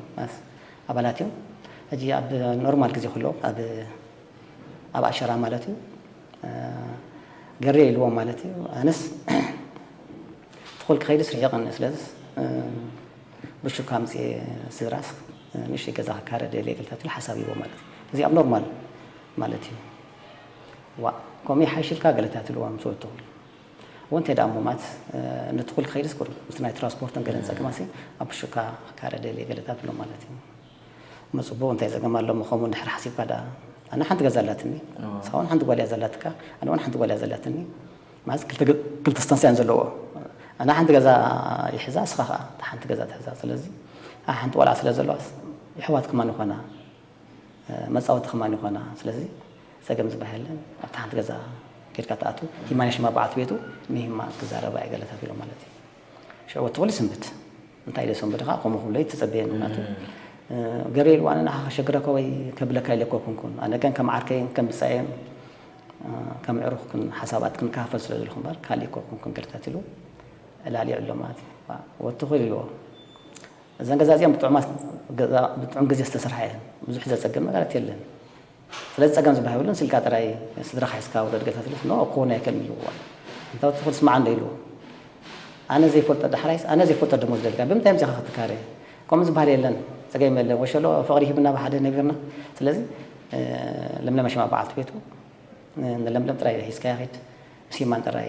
ኣባላት እዮም ሕጂ ኣብ ኖርማል ግዜ ከለዉ ኣብ ኣብ ኣሸራ ማለት እዩ ገሬ ኢልዎም ማለት እዩ ኣነስ ትኹል ክኸይድስ ርሒቕኒ ስለዚ ብሹካ ኣምፅኤ ስድራስ ንእሽተይ ገዛ ክካረ ደልየ ገለታት ኢሉ ሓሳብ ሂቦ ማለት እዩ እዚ ኣብ ኖርማል ማለት እዩ ዋ ከምኡ ይሓይሽልካ ገለታት ኢልዎም ምስ ወዲ ትኹል ወንተ ደኣ እሞ ማለት ንትኹል ክኸይድስ ቁሩብ ምስቲ ናይ ትራንስፖርትን ገለን ፀገማሲ ኣብ ብሹካ ክካረ ደልየ ገለታት ኢሎም ማለት እዩ እሞ ፅቡቕ እንታይ ፀገም ኣሎ እሞ ከምኡ እንድሕር ሓሲብካ ደኣ ኣነ ሓንቲ ገዛ ኣላትኒ ንስኻ እውን ሓንቲ ጓል እያ ዘላትካ ኣነ እውን ሓንቲ ጓል እያ ዘላትኒ ማለት ክልተ ስተንሳ እየን ዘለዎ ኣነ ሓንቲ ገዛ ይሕዛ ንስኻ ከዓ ሓንቲ ገዛ ትሕዛ ስለዚ ሓንቲ ቆልዓ ስለ ዘለዋስ የሕዋት ከማን ይኾና መፃወቲ ከማን ይኾና ስለዚ ፀገም ዝበሃል የለን ኣብቲ ሓንቲ ገዛ ኬድካ ትኣቱ ሂማ ናይ ሽማ በዓልቲ ቤቱ ንሂማ ክዛረባ እየ ገለታት ኢሎም ማለት እዩ ሽዑ ወትኹሉ ስንብት እንታይ ኢለ ሰንብድኻ ከምኡ ክብሎ ይተፀበየኒ ምክንያቱ ገርየ ኢልዋ ኣነ ንዓኻ ከሸግረካ ወይ ከብለካ ኢለ እኮ ኣይኮንኩን ኣነ ግን ከም ዓርከይን ከም ብፃየን ከም ዕሩኽክን ሓሳባት ክንከፋፈል ስለ ዘለኹ እምበር ካሊእ እኮ ኣይኮንኩን ገለታት ኢሉ ዕላል ይዕሎ ማለት እዩ ወትኹል ኢልዎ እዘን ገዛ እዚኣን ብጥዑማት ብጥዑም ግዜ ዝተሰርሓ እየን ብዙሕ ዘፀግም ነገራት የለን ስለዚ ፀገም ዝበሃል የብሉን ስልካ ጥራይ ስድራኻ ሒዝካ ውረድ ገለታት ኢሉስ ኖ ክኾን ኣይክእልን ኢልዎ እንታይ ወትኹል ስማዕ እንዶ ኢልዎ ኣነ ዘይፈልጦ ዳሕራይስ ኣነ ዘይፈልጦ ደሞ ዝደልካ ብምንታይ ምፅኻ ክትካረ ከምኡ ዝበሃል የለን ፀገም የለን ወሸሎ ፍቕሪ ሂብና ብሓደ ነቢርና ስለዚ ለምለመ ሽማ በዓልቲ ቤቱ ንለምለም ጥራይ ሒዝካያ ኺድ ምስ ሂማን ጥራይ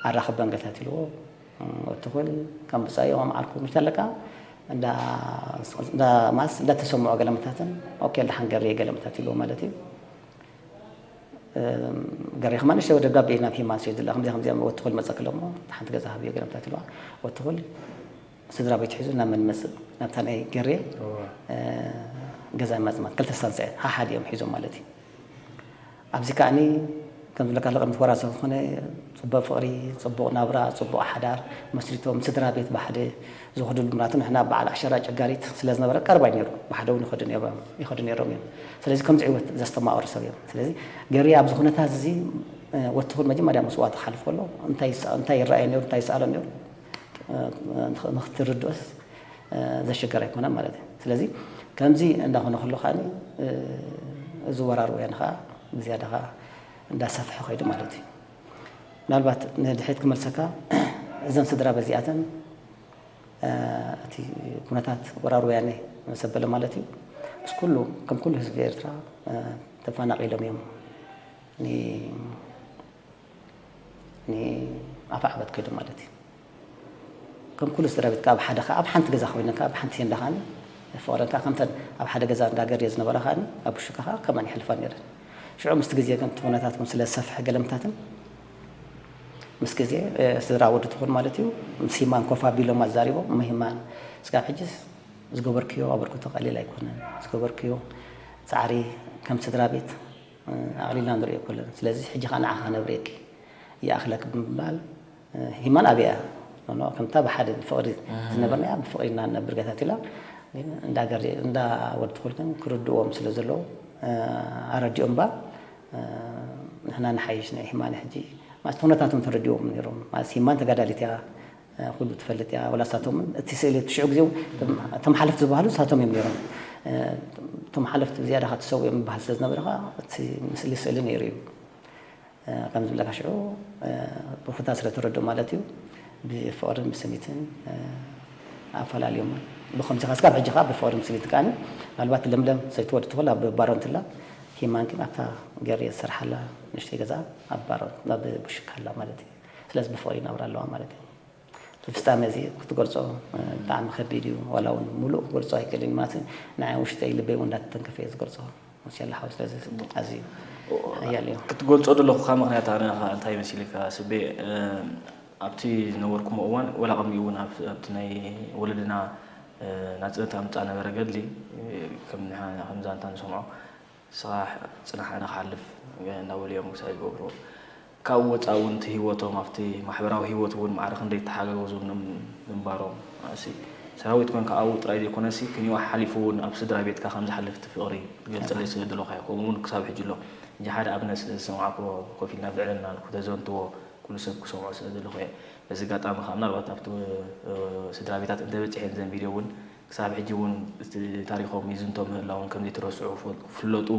ኣራኽበን ገለታት ኢልዎ እትኹል ከም ብፃዮ ከም ዓርኩ ምሽ ኣለካ እንዳ ማስ እንዳተሰምዖ ገለመታትን ኦኬ ደሓን ገርየ ገለመታት ኢልዎ ማለት እዩ ገሬ ከማ ንሽተ ደብዳቤ ናብ ሂማን ስዒድ ዝላ ከምዚኣ ከምዚኣ ወትኹል መፀክሎ እሞ ሓንቲ ገዛ ሃብዮ ገለመታት ኢልዋ ወትኹል ስድራ ቤት ሒዙ ናብ መን ይመፅእ ናብታ ናይ ገሬ ገዛ ይመፅእ ማለት ክልተ ስታንሳ እየን ሓሓድ እዮም ሒዞም ማለት እዩ ኣብዚ ከዓኒ ከም ዝብለካ ለቐ ምትወራ ዝኾነ ፅቡቕ ፍቕሪ፣ ፅቡቕ ናብራ፣ ፅቡቕ ሓዳር መስሪቶም ስድራ ቤት ብሓደ ዝኸድሉ ምክንያቱ ንሕና በዓል ዓሸራ ጨጋሪት ስለ ዝነበረ ቀረባ እዩ ነይሩ። ብሓደ እውን ይኸዱ ነይሮም ይኸዱ ነይሮም እዮም። ስለዚ ከምዚ ዕወት ዘስተማቐሩ ሰብ እዮም። ስለዚ ገርየ ኣብዚ ኩነታት እዚ ወትኹል መጀመርያ መስዋእቲ ክሓልፍ ከሎ እንታይ ይረኣዮ ነይሩ እንታይ ይሰኣሎ ነይሩ ንክትርድኦስ ዘሸገር ኣይኮነን ማለት እዩ። ስለዚ ከምዚ እንዳኾነ ከሎ ከዓኒ እዚ ወራር ወያነ ከዓ ብዝያዳ ከዓ እንዳሰፍሐ ከይዱ ማለት እዩ። ምናልባት ንድሕሪት ክመልሰካ እዘን ስድራ በዚኣተን እቲ ኩነታት ወራር ወያነ መሰበለ ማለት እዩ ምስ ኩሉ ከም ኩሉ ህዝቢ ኤርትራ ተፈናቒሎም እዮም ንኣፋዕበት ከይዶም ማለት እዩ። ከም ኩሉ ስድራ ቤትካ ኣብ ሓደ ኣብ ሓንቲ ገዛ ኮይነ ኣብ ሓንቲ ቴንዳ ከዓኒ ፍቕረን ከዓ ከምተን ኣብ ሓደ ገዛ እንዳገርየ ዝነበራ ከዓኒ ኣብ ውሽካ ከዓ ከማን ይሕልፋ ነይረን። ሽዑ ምስቲ ግዜ ከምቲ ኩነታትኩም ስለ ዝሰፍሐ ገለምታትን ምስ ግዜ ስድራ ወዲ ትኹን ማለት እዩ ምስ ሂማን ኮፍ ኣቢሎም ኣዛሪቦም እሞ ሂማን እስካብ ሕጅስ ዝገበርክዮ ኣበርክቶ ቀሊል ኣይኮነን። ዝገበርክዮ ጻዕሪ ከም ስድራ ቤት ኣቕሊልና ንሪኦ ኣይኮነን። ስለዚ ሕጂ ኸኣ ንዓኻ ከነብርየኪ ይኣኽለኪ ብምባል ሂማን ኣብያ ኖኖ ከምታ ብሓደ ብፍቕሪ ዝነበርናያ ብፍቕሪ ኢና ንነብር ገታት ኢላ። ግን እንዳ ገር እንዳ ወዲ ትኹል ግን ክርድዎም ስለ ዘለዉ ኣረዲኦም እምበር ንሕና ንሓይሽ ናይ ሂማን ሕጂ ማለት ኩነታቶም ተረዲዎም ነይሮም ማለት ሂማን ተጋዳሊት እያ። ኩሉ ትፈልጥ እያ ወላ ሳቶም እቲ ስእሊ እቲ ሽዑ ግዜ እቶም ሓለፍቲ ዝበሃሉ ሳቶም እዮም ነይሮም። እቶም ሓለፍቲ ብዝያዳ ካብ ትሰውኦም ዝበሃል ስለ ዝነበረ ከዓ እቲ ምስሊ ስእሊ ነይሩ እዩ። ከም ዝብለካ ሽዑ ብርክታ ስለ ተረድኦ ማለት እዩ ብፍቕርን ብስኒትን ኣፈላልዮም። ብከምዚ ካስካ ኣብ ሕጂ ከዓ ብፍቕርን ብስኒት ከዓ ምናልባት ለምለም ሰይቲ ወዲ ትኹል ኣብ ባሮ እንትላ ሂማን ግን ኣብታ ገር ዝሰርሓላ ንእሽተይ ገዛ ኣብ ባሮ ኣብ ቡሽካ ኣላ ማለት እዩ። ስለዚ ብፍቕሪ ይነብራ ኣለዋ ማለት እዩ። እቲ ፍጻመ እዚ ክትገልጾ ብጣዕሚ ከቢድ እዩ። ዋላ እውን ሙሉእ ክገልጾ ኣይክእልን ማለት ንዓይ ውሽጠይ ልበይ እውን እንዳተተንከፈ እየ ዝገልጾ። ሙሴላ ሓው ስለዚ ኣዝዩ ሓያል እዩ። ክትገልጾ ዘለኹ ካብ ምክንያት ኣነ እንታይ መሲልካ ስቤ ኣብቲ ዝነበርኩሞ እዋን ወላ ቅድሚኡ እውን ኣብቲ ናይ ወለድና ናጽነት ኣምጻ ነበረ ገድሊ ከም ዛንታ ንሰምዖ ንስኻ ጽናሕ ኣነ ክሓልፍ እንዳበሉ እዮም ምሳይ ዝገብርዎ። ካብኡ ወጻኢ እውን እቲ ህይወቶም ኣብቲ ማሕበራዊ ህይወት እውን ማዕረ ክንደይ ይተሓጋገዙ ምንባሮም። እሲ ሰራዊት ኮንካ ኣብኡ ጥራይ ዘይኮነሲ ክንዮ ሓሊፉ እውን ኣብ ስድራ ቤትካ ከም ዝሓልፍ እቲ ፍቕሪ ትገልጸለይ ስለ ዘለኻ እዩ። ከምኡ እውን ክሳብ ሕጂ ኣሎ። እንጂ ሓደ ኣብነት ስለ ዝሰማዕክዎ ኮፍ ኢልና ብልዕልና ተዘንትዎ ኩሉ ሰብ ክሰምዖ ስለ ዘለኹ እየ። በዚ ኣጋጣሚ ከዓ ምናልባት ኣብቲ ስድራ ቤታት እንተበፂሐን ዘን ቪድዮ እውን ክሳብ ሕጂ እውን እቲ ታሪኾም ይዝንቶ ምህላውን ከምዘይተረስዑ ክፍለጡ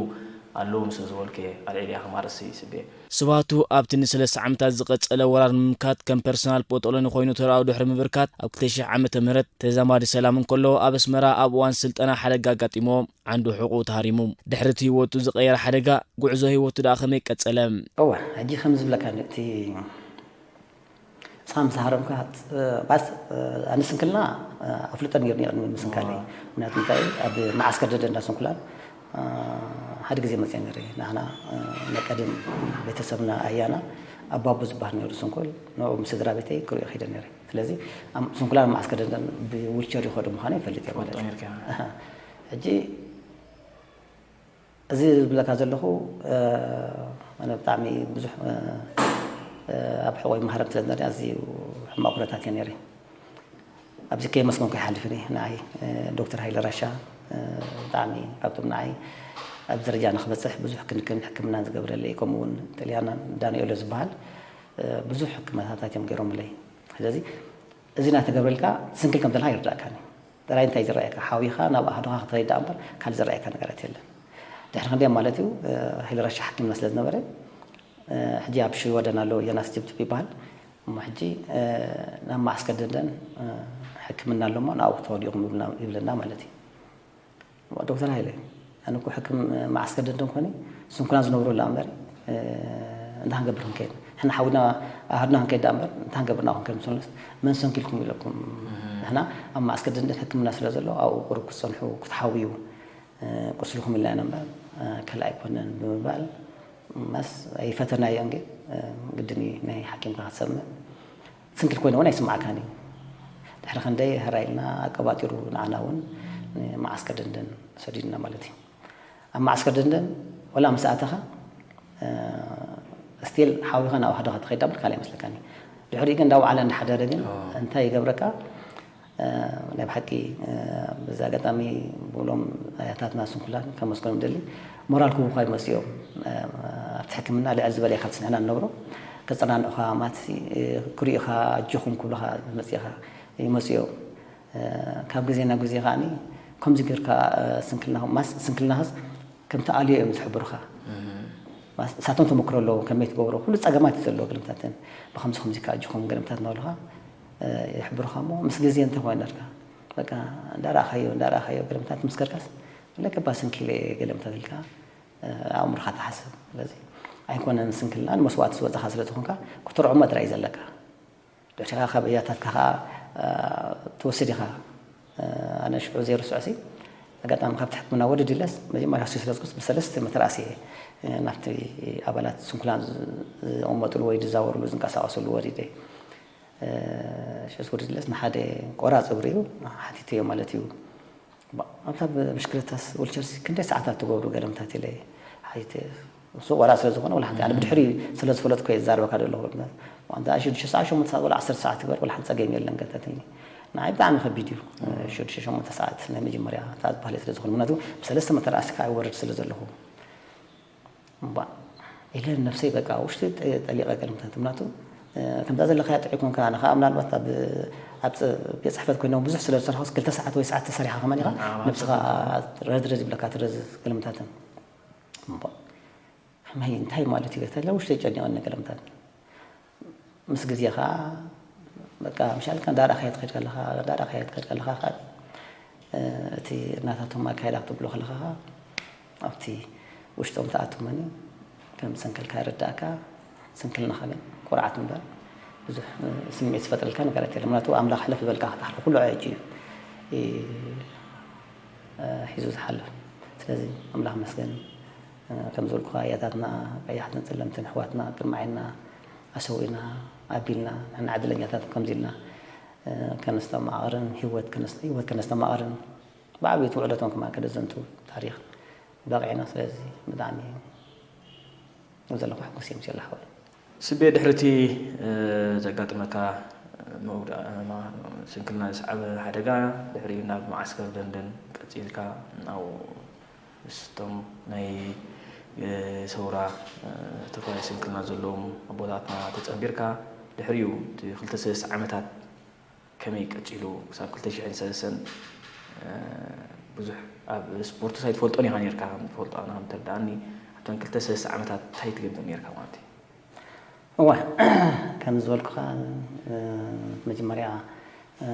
ኣለዎም ስለ ዝበልኩ እየ ኣልዒለ እየ ከማርስ ይስቤ። ስብሃቱ ኣብቲ ንሰለስተ ዓመታት ዝቐጸለ ወራር ንምምካት ከም ፐርሰናል ፖጦሎኒ ኮይኑ ተራኡ ድሕሪ ምብርካት ኣብ ክልተ ሽሕ ዓመተ ምህረት ተዛማዲ ሰላም እንከሎ ኣብ ኣስመራ ኣብ እዋን ስልጠና ሓደጋ ኣጋጢሞ ዓንዱ ሕቑኡ ተሃሪሙ። ድሕሪ እቲ ህይወቱ ዝቐየረ ሓደጋ ጉዕዞ ህይወቱ ደኣ ከመይ ቀጸለ? እወ ሕጂ ከም ዝብለካ እቲ ንስኻ ምስ ሃረምካ ባስ ኣነ ስንክልና ኣፍልጦ ነይሩኒ ቅድሚ ምስንካለይ። ምክንያቱ እንታይ ኣብ መዓስከር ደደ እንዳ ስንኩላን ሓደ ግዜ መፅአ ነይረ። ንዓና ናይ ቀደም ቤተሰብና ኣያና ኣባቡ ዝበሃል ነይሩ ስንኩል ንዑ ምስ ስድራ ቤተይ ክሪኦ ከይደ ነይረ። ስለዚ ስንኩላን መዓስከር ደደ ብዊልቸር ይኸዱ ምዃኑ ይፈልጥ እየ ማለት እዩ። ሕጂ እዚ ዝብለካ ዘለኹ ኣነ ብጣዕሚ ብዙሕ ኣብ ሕቆይ መሃረም ስለ ዝነበረ ኣዝዩ ሕማቕ ኩነታት እየ ነይረ። ኣብዚ ከየመስገንኩ ኣይሓልፍን እየ። ንዓይ ዶክተር ሃይለ ራሻ ብጣዕሚ ካብቶም ንዓይ ኣብ ደረጃ ንክበፅሕ ብዙሕ ክንክን ሕክምናን ዝገብረለይ ከምኡ እውን ጥልያና ዳንኤሎ ዝበሃል ብዙሕ ሕክምናታት እዮም ገይሮምለይ። ስለዚ እዚ እናተገብረልካ ትስንክል ከም ዘለካ ይርዳእካኒ። ጥራይ እንታይ ዝረኣየካ ሓዊኻ ናብ ኣህዱኻ ክትኸይድ ደኣ እምበር ካልእ ዝረኣየካ ነገራት የለን። ድሕሪ ክንደይ ማለት እዩ ሂል ረሻ ሓኪምና ስለ ዝነበረ ሕጂ ኣብ ሽወደን ኣሎ ዮናስ ጅብትብ ይበሃል። እሞ ሕጂ ናብ ማዕስከር ደንደን ሕክምና ኣሎ እሞ ናብኡ ክትኸዱ ኢኹም ይብልና ማለት እዩ። ዶክተር ሃይለ ኣነ እኮ ሕክም ማዕስከር ደንደን ኮነ ስንኩላን ዝነብሩ ላ እምበር እንታይ ክንገብር ክንከይድ ንሕና ሓዊና ኣህድና ክንከይድ ዳ እምበር እንታይ ክንገብር ናብኡ ክንከይድ ምስ በልናስ መን ሰንኪልኩም ኢለኩም ንሕና ኣብ ማዕስከር ደንደን ሕክምና ስለ ዘሎ ኣብኡ ቁሩብ ክትጸንሑ ክትሓውዩ ቁስልኹም ኢልና ኢና እምበር ካልእ ኣይኮነን ብምባል ማስ ኣይፈተናዮን ግን ግድን እዩ ናይ ሓኪምካ ክትሰምዕ ስንክል ኮይነ እውን ኣይስማዓካን እዩ። ድሕሪ ክንደይ ህራይ ኢልና ኣቀባጢሩ ንዓና እውን ንመዓስከር ደንደን ሰዲዱና ማለት እዩ። ኣብ መዓስከር ደንደን ወላ ምስ ኣተኻ ስቲል ሓዊኻ ናብ ሃደኻ ትኸይድ ዳብል ካልእ ኣይመስለካን እዩ። ድሕሪኡ ግን እንዳወዓለ እንዳሓደረ ግን እንታይ ይገብረካ ናይ ብሓቂ በዚ ኣጋጣሚ ብሎም ኣያታትና ስንኩላን ከመስገኖም ደሊ ሞራል ክህቡኻ ይመፅኡ እዮም። ኣብቲ ሕክምና ልዕል ዝበለ ኢኻ ትፅንዕና ንነብሮ ከፀናንዑኻ ማለት ክሪኡኻ ኣጆኹም ክብሉኻ መፅኢኻ ይመፅኡ እዮም። ካብ ግዜ ናብ ግዜ ከዓ ከምዚ ጌርካ ስንክልናኸስ ከምቲ ኣልዮ እዮም ዝሕብሩኻ። እሳቶም ተመክሮ ኣለዎም ከመይ ትገብሮ ኩሉ ፀገማት እዩ ዘለዎ ገለምታትን ብከምዚ ከምዚ ከዓ ኣጆኹም ገለምታት እናበሉኻ ይሕብሩኻ እሞ ምስ ግዜ እንታይ ኮይኑ ነርካ በቃ እንዳረኣኻዮ እንዳረኣኻዮ ገለምታት ምስ ከድካስ ለከባ ስንኪለ ገለምታት ኢልካ ኣእምሮኻ ትሓስብ። ስለዚ ኣይኮነን ስንክልና ንመስዋእቲ ዝወፀኻ ስለ ዝኾንካ ክተርዕሞ ጥራይ እዩ ዘለካ። ድሕሪኻ ካብ እያታትካ ከዓ ትወስድ ኢኻ። ኣነ ሽዑ ዘይርስዖሲ ኣጋጣሚ ካብቲ ሕክምና ወርድ ኢለስ መጀመርያ ሆስፒታል ዝኩስ ብሰለስተ መተርኣሲ ናብቲ ኣባላት ስንኩላን ዝቕመጥሉ ወይ ዝዛወርሉ ዝንቀሳቐስሉ ወሪደ። ሽዑስ ወርድ ኢለስ ንሓደ ቆራፅ እግሪ እዩ ሓቲተዮ ማለት እዩ። ኣብታ ብሽክለታስ ዊልቸርሲ ክንደይ ሰዓታት ትገብሩ ገለምታት ኢለ ሓይቲ ሱቕ ወራ ስለ ዝኾነ ወላ ሓንቲ ኣነ ብድሕሪ ስለ ዝፈለጥኩ እየ ዝዛረበካ ዘለኹ። ኣንታ ሽዱሽተ ሰዓት ሸሞንተ ሰዓት ወላ ዓሰርተ ሰዓት ይግበር ወላ ሓንቲ ጸገም የለን ገታትኒ። ንዓይ ብጣዕሚ ከቢድ እዩ። ሽዱሽተ ሸሞንተ ሰዓት ናይ መጀመርያ እታ ዝበሃለ ስለ ዝኾነ ምክንያቱ ብሰለስተ መተርኣስካ ኣይወርድ ስለ ዘለኹ እምባ ኢለ ነብሰይ በቃ ውሽጢ ጠሊቐ ገለምታት ምክንያቱ ከምዛ ዘለኻያ ጥዑይ ኮንካ ኣነ ከዓ ምናልባት ኣብ ኣብ ቤት ፅሕፈት ኮይኖም ብዙሕ ስለ ዝሰርሖስ ክልተ ሰዓት ወይ ሰዓት ተሰሪሓ ከማን ኢኻ ነብስኻ ረዝረዝ ይብለካ ትረዝዝ ገለምታትን እምባ ሕማይ እንታይ ማለት እዩ ተለ ውሽጢ ጨኒቐኒ ገለምታት ምስ ግዜ ከዓ በቃ ምሻልካ እንዳረኣኻዮ ትኸድ ከለኻ እንዳረኣኻዮ ትኸድ ከለኻ ከዓ እቲ እናታቶም ኣካይዳ ክትብሎ ከለኻ ከዓ ኣብቲ ውሽጦም ተኣትመኒ ከም ዝሰንከልካ ይርዳእካ። ስንክልናኻ ግን ኩርዓት እምበር ብዙሕ ስምዒት ዝፈጥረልካ ነገራት የለን። ምክንያቱ ኣምላኽ ሕልፍ ዝበልካ ክተሕልፎ ኩሉ ኣየጭ እዩ ሒዙ ዝሓልፍ። ስለዚ ኣምላኽ መስገን ከም ዝበልኩኻ ኣያታትና ቀያሕትን ጸለምትን ኣሕዋትና ቅድሚ ዓይንና ኣሰዊእና ኣቢልና ንሕና ዕድለኛታት ከምዚ ኢልና ከነስተማቕርን ህይወት ከነስተማቕርን ብዓብይቲ ውዕለቶም ከማን ከነዘንቱ ታሪኽ በቒዕና። ስለዚ ብጣዕሚ ዘለኹ ሕጉስ እየ ምስላ ሓወይ። ስቤ ድሕሪ እቲ ዘጋጥመካ ስንክልና ዝሰዓበ ሓደጋ ድሕሪኡ ናብ መዓስከር ደንደን ቀፂልካ ናብ ምስቶም ናይ ሰውራ ተፋይ ስንክልና ዘለዎም ኣቦታትና ተፀንቢርካ ድሕሪኡ እቲ ክልተ ሰለስተ ዓመታት ከመይ ቀፂሉ ክሳብ ክልተ ሽሕን ሰለስተን ብዙሕ ኣብ ስፖርትስ ኣይትፈልጦን ኢኻ ነርካ ከም ትፈልጦ ኣነ ከም ተረዳእኒ ኣብተን ክልተ ሰለስተ ዓመታት እንታይ ትገብር ነርካ ማለት እዩ? እወ ከም ዝበልኩኻ መጀመርያ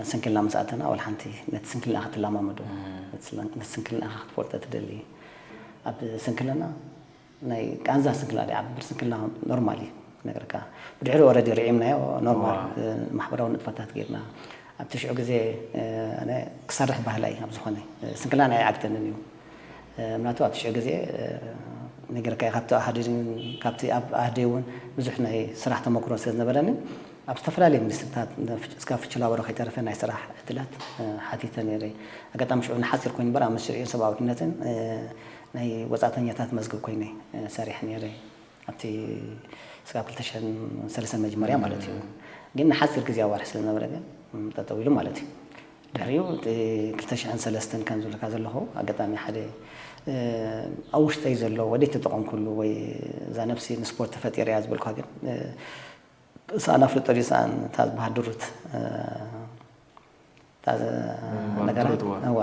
ስንክልና ምስ ኣተና ወላ ሓንቲ ነቲ ስንክልና ክትለማመዶ ነቲ ስንክልና ክትፈልጦ ትደሊ ኣብ ስንክልና ናይ ቃንዛ ስንክልና ዲ ዓብር ስንክልና ኖርማል እዩ ነገርካ ብድሕሪ ኦረዲ ርዒምናዮ ኖርማል ማሕበራዊ ንጥፈታት ጌርና ኣብቲ ሽዑ ግዜ ክሰርሕ ባህላይ ኣብ ዝኾነ ስንክልና ናይ ዓግተንን እዩ ምናቱ ኣብቲ ሽዑ ግዜ ነገርካ ካብቲ ኣህዲ ካብቲ ኣብ ኣህዲ እውን ብዙሕ ናይ ስራሕ ተመክሮ ስለ ዝነበረኒ ኣብ ዝተፈላለዩ ሚኒስትርታት እስካብ ፍችላበሮ ከይተረፈ ናይ ስራሕ ዕድላት ሓቲተ ነይረ ኣጋጣሚ ሽዑ ንሓፂር ኮይኑ በር ኣብ ምስሪዑ ሰብኣውነትን ናይ ወፃእተኛታት መዝገብ ኮይነ ሰሪሐ ነይረ ኣብቲ ስጋብ ክልተ ሽሕን ሰለስተን መጀመርያ ማለት እዩ ግን ንሓፂር ግዜ ኣዋርሕ ስለዝነበረ ግን ጠጠው ኢሉ ማለት እዩ ድሕሪኡ ክልተ ሽሕን ሰለስተን ከም ዝብለካ ዘለኹ ኣጋጣሚ ሓደ ኣብ ውሽጠይ ዘሎ ወደ ተጠቐምኩሉ ወይ እዛ ነብሲ ንስፖርት ተፈጢረ እያ ዝበልኳ ግን ሳኣን ኣፍልጦ ድዩ ሳኣን እታ ዝበሃል ድሩት እታ ነገራ እዋ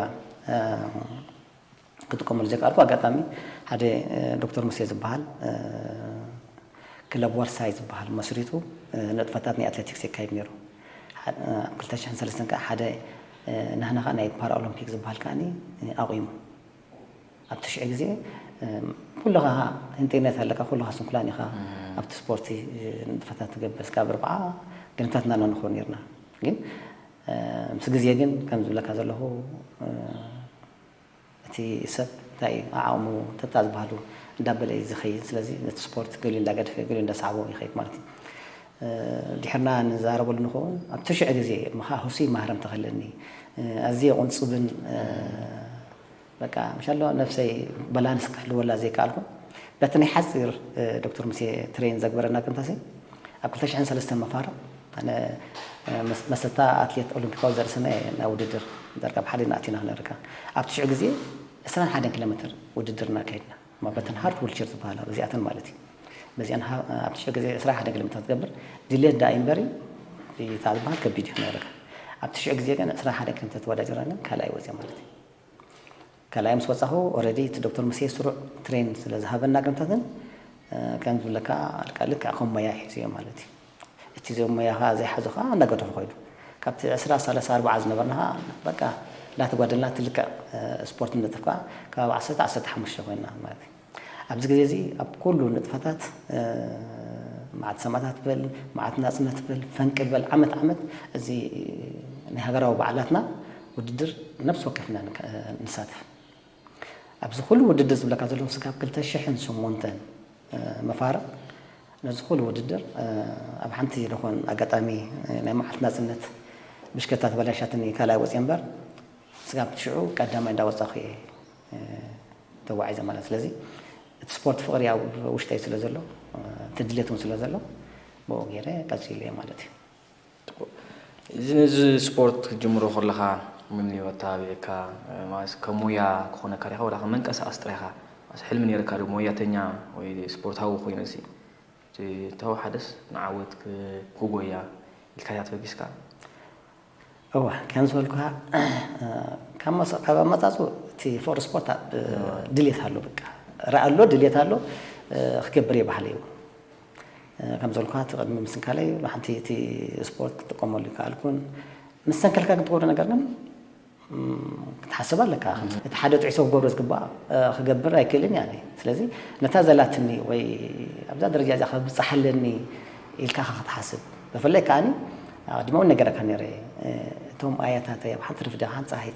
ክጥቀመሉ ዘይከኣልኩ ኣጋጣሚ ሓደ ዶክተር ሙሴ ዝበሃል ክለብ ወርሳይ ዝበሃል መስሪቱ ንጥፈታት ናይ ኣትሌቲክስ የካይድ ነይሩ ኣብ ክልተ ሽሕን ሰለስተን ከዓ ሓደ ናህናኻ ናይ ፓራኦሎምፒክ ዝበሃል ከዓኒ ኣቑሙ ኣብቲ ሽዑ ግዜ ኩልኻ ህንጤነት ኣለካ ኩልኻ ስንኩላን ኢኻ ኣብቲ ስፖርቲ ንጥፈታት ትገብር ስጋብ ርብዓ ግንታት እናና ንኾን ነርና ግን ምስ ግዜ ግን ከም ዝብለካ ዘለኹ እቲ ሰብ እንታይ ዓቕሙ ተታ ዝበሃሉ እንዳበለ እዩ ዝኸይድ ስለዚ ነቲ ስፖርት ገሊኡ እንዳገድፈ ገሊኡ እንዳሰዓቦ ይኸይድ ማለት እዩ ድሕርና ንዛረበሉ ንኸውን ኣብቲ ሽዑ ግዜ ምኻ ህሱይ ማህረም ተኸለኒ ኣዝየ ቁንፅብን በቃ ምሻሎ ነብሰይ ባላንስ ክሕልወላ ዘይከኣልኩ በቲ ናይ ሓፂር ዶክተር ሙሴ ትሬን ዘግበረና ቅንታሲ ኣብ ክልተ ሽሕን ሰለስተን መፋርቕ ኣነ መሰታ ኣትሌት ኦሎምፒካዊ ዘርእሰና እየ ናብ ውድድር ዳርጋ ብሓደ ንኣቲና ክነርካ ኣብቲ ሽዑ ግዜ ዕስራን ሓደን ኪሎ ሜትር ውድድር እናካየድና እማ በተን ሃርድ ዊልቸር ዝበሃላ በዚኣተን ማለት እዩ በዚኣን ኣብቲ ሽዑ ግዜ ዕስራን ሓደን ኪሎ ሜትር ትገብር ድሌት ዳ እምበሪ እታ ዝበሃል ከቢድ እዩ ክነርካ ኣብቲ ሽዑ ግዜ ግን ዕስራን ሓደን ኪሎ ሜትር ተወዳጀራለን ካልኣይ ወፅያ ማለት እዩ ካልኣይ ምስ ወፃኹ ኦረዲ እቲ ዶክተር ሙሴ ስሩዕ ትሬን ስለ ዝሃበና ቅድምታትን ከም ዝብለካ ኣልካ ልክዕ ከም ሞያ ሒዙ እዮ ማለት እዩ እቲ ዞም ሞያ ከዓ ዘይሓዙ ከዓ እንዳገደፉ ኮይዱ ካብቲ ዕስራ ሰላሳ ኣርባዓ ዝነበርና ከዓ በቃ እንዳተጓደልና ትልክዕ ስፖርት ንጥፍ ከዓ ከባቢ ዓሰርተ ዓሰርተ ሓሙሽተ ኮይና ማለት እዩ ኣብዚ ግዜ እዚ ኣብ ኩሉ ንጥፈታት መዓት ሰማእታት በል መዓት ናፅነት በል ፈንቅል በል ዓመት ዓመት እዚ ናይ ሃገራዊ በዓላትና ውድድር ነብሲ ወከፍና ንሳተፍ ኣብዚ ኩሉ ውድድር ዝብለካ ዘለዉ ስጋብ ክልተ ሽሕን ሸሞንተን መፋርቕ ነዚ ኩሉ ውድድር ኣብ ሓንቲ ዝኾን ኣጋጣሚ ናይ መዓልቲ ናፅነት ብሽከታ ተበላሻትኒ ካልኣይ ወፅየ እምበር ካብ ሽዑ ቀዳማይ እንዳወጻኹ እየ ተጓዒዘ ማለት። ስለዚ እቲ ስፖርት ፍቕሪ ኣብ ውሽጠይ ስለ ዘሎ፣ እቲ ድሌት እውን ስለ ዘሎ፣ ብኡ ገይረ ቀጺለ እየ ማለት እዩ። እዚ ነዚ ስፖርት ክትጅምሮ ከለኻ ምንዮት ተባቢዕካ ማለት ከም ሞያ ክኾነካ ዲኻ ወላ ከም መንቀሳቐሲ ጥራይኻ ማለት ሕልሚ ነይርካ ዶ ሞያተኛ ወይ ስፖርታዊ ኮይነ ሲ ተወሓደስ ንዓወት ክጎያ ኢልካ እያ ተበጊስካ? እወ ከም ዝበልኩኻ ካብ ኣመፃፁ እቲ ፍቅሪ ስፖርት ድሌት ኣሎ፣ በቃ ራኢ ኣሎ፣ ድሌት ኣሎ፣ ክገብር እየ ባህሊ እዩ። ከም ዝበልኩኻ እቲ ቅድሚ ምስንካለይ ሓንቲ እቲ ስፖርት ክጥቀመሉ ይከኣልኩን። ምስ ሰንከልካ ግን ትገብሮ ነገር ግን ክትሓስብ ኣለካ። እቲ ሓደ ጥዒሶ ክገብሮ ዝግባእ ክገብር ኣይክእልን እያ። ስለዚ ነታ ዘላትኒ ወይ ኣብዛ ደረጃ እዚኣ ከብፅሓለኒ ኢልካ ኢኻ ክትሓስብ። ብፍላይ ከዓኒ ኣቐዲመ እውን ነገረካ ነይረ፣ እቶም ኣያታተይ ኣብ ሓንቲ ርፍዲ ሓንቲ ፀሓይ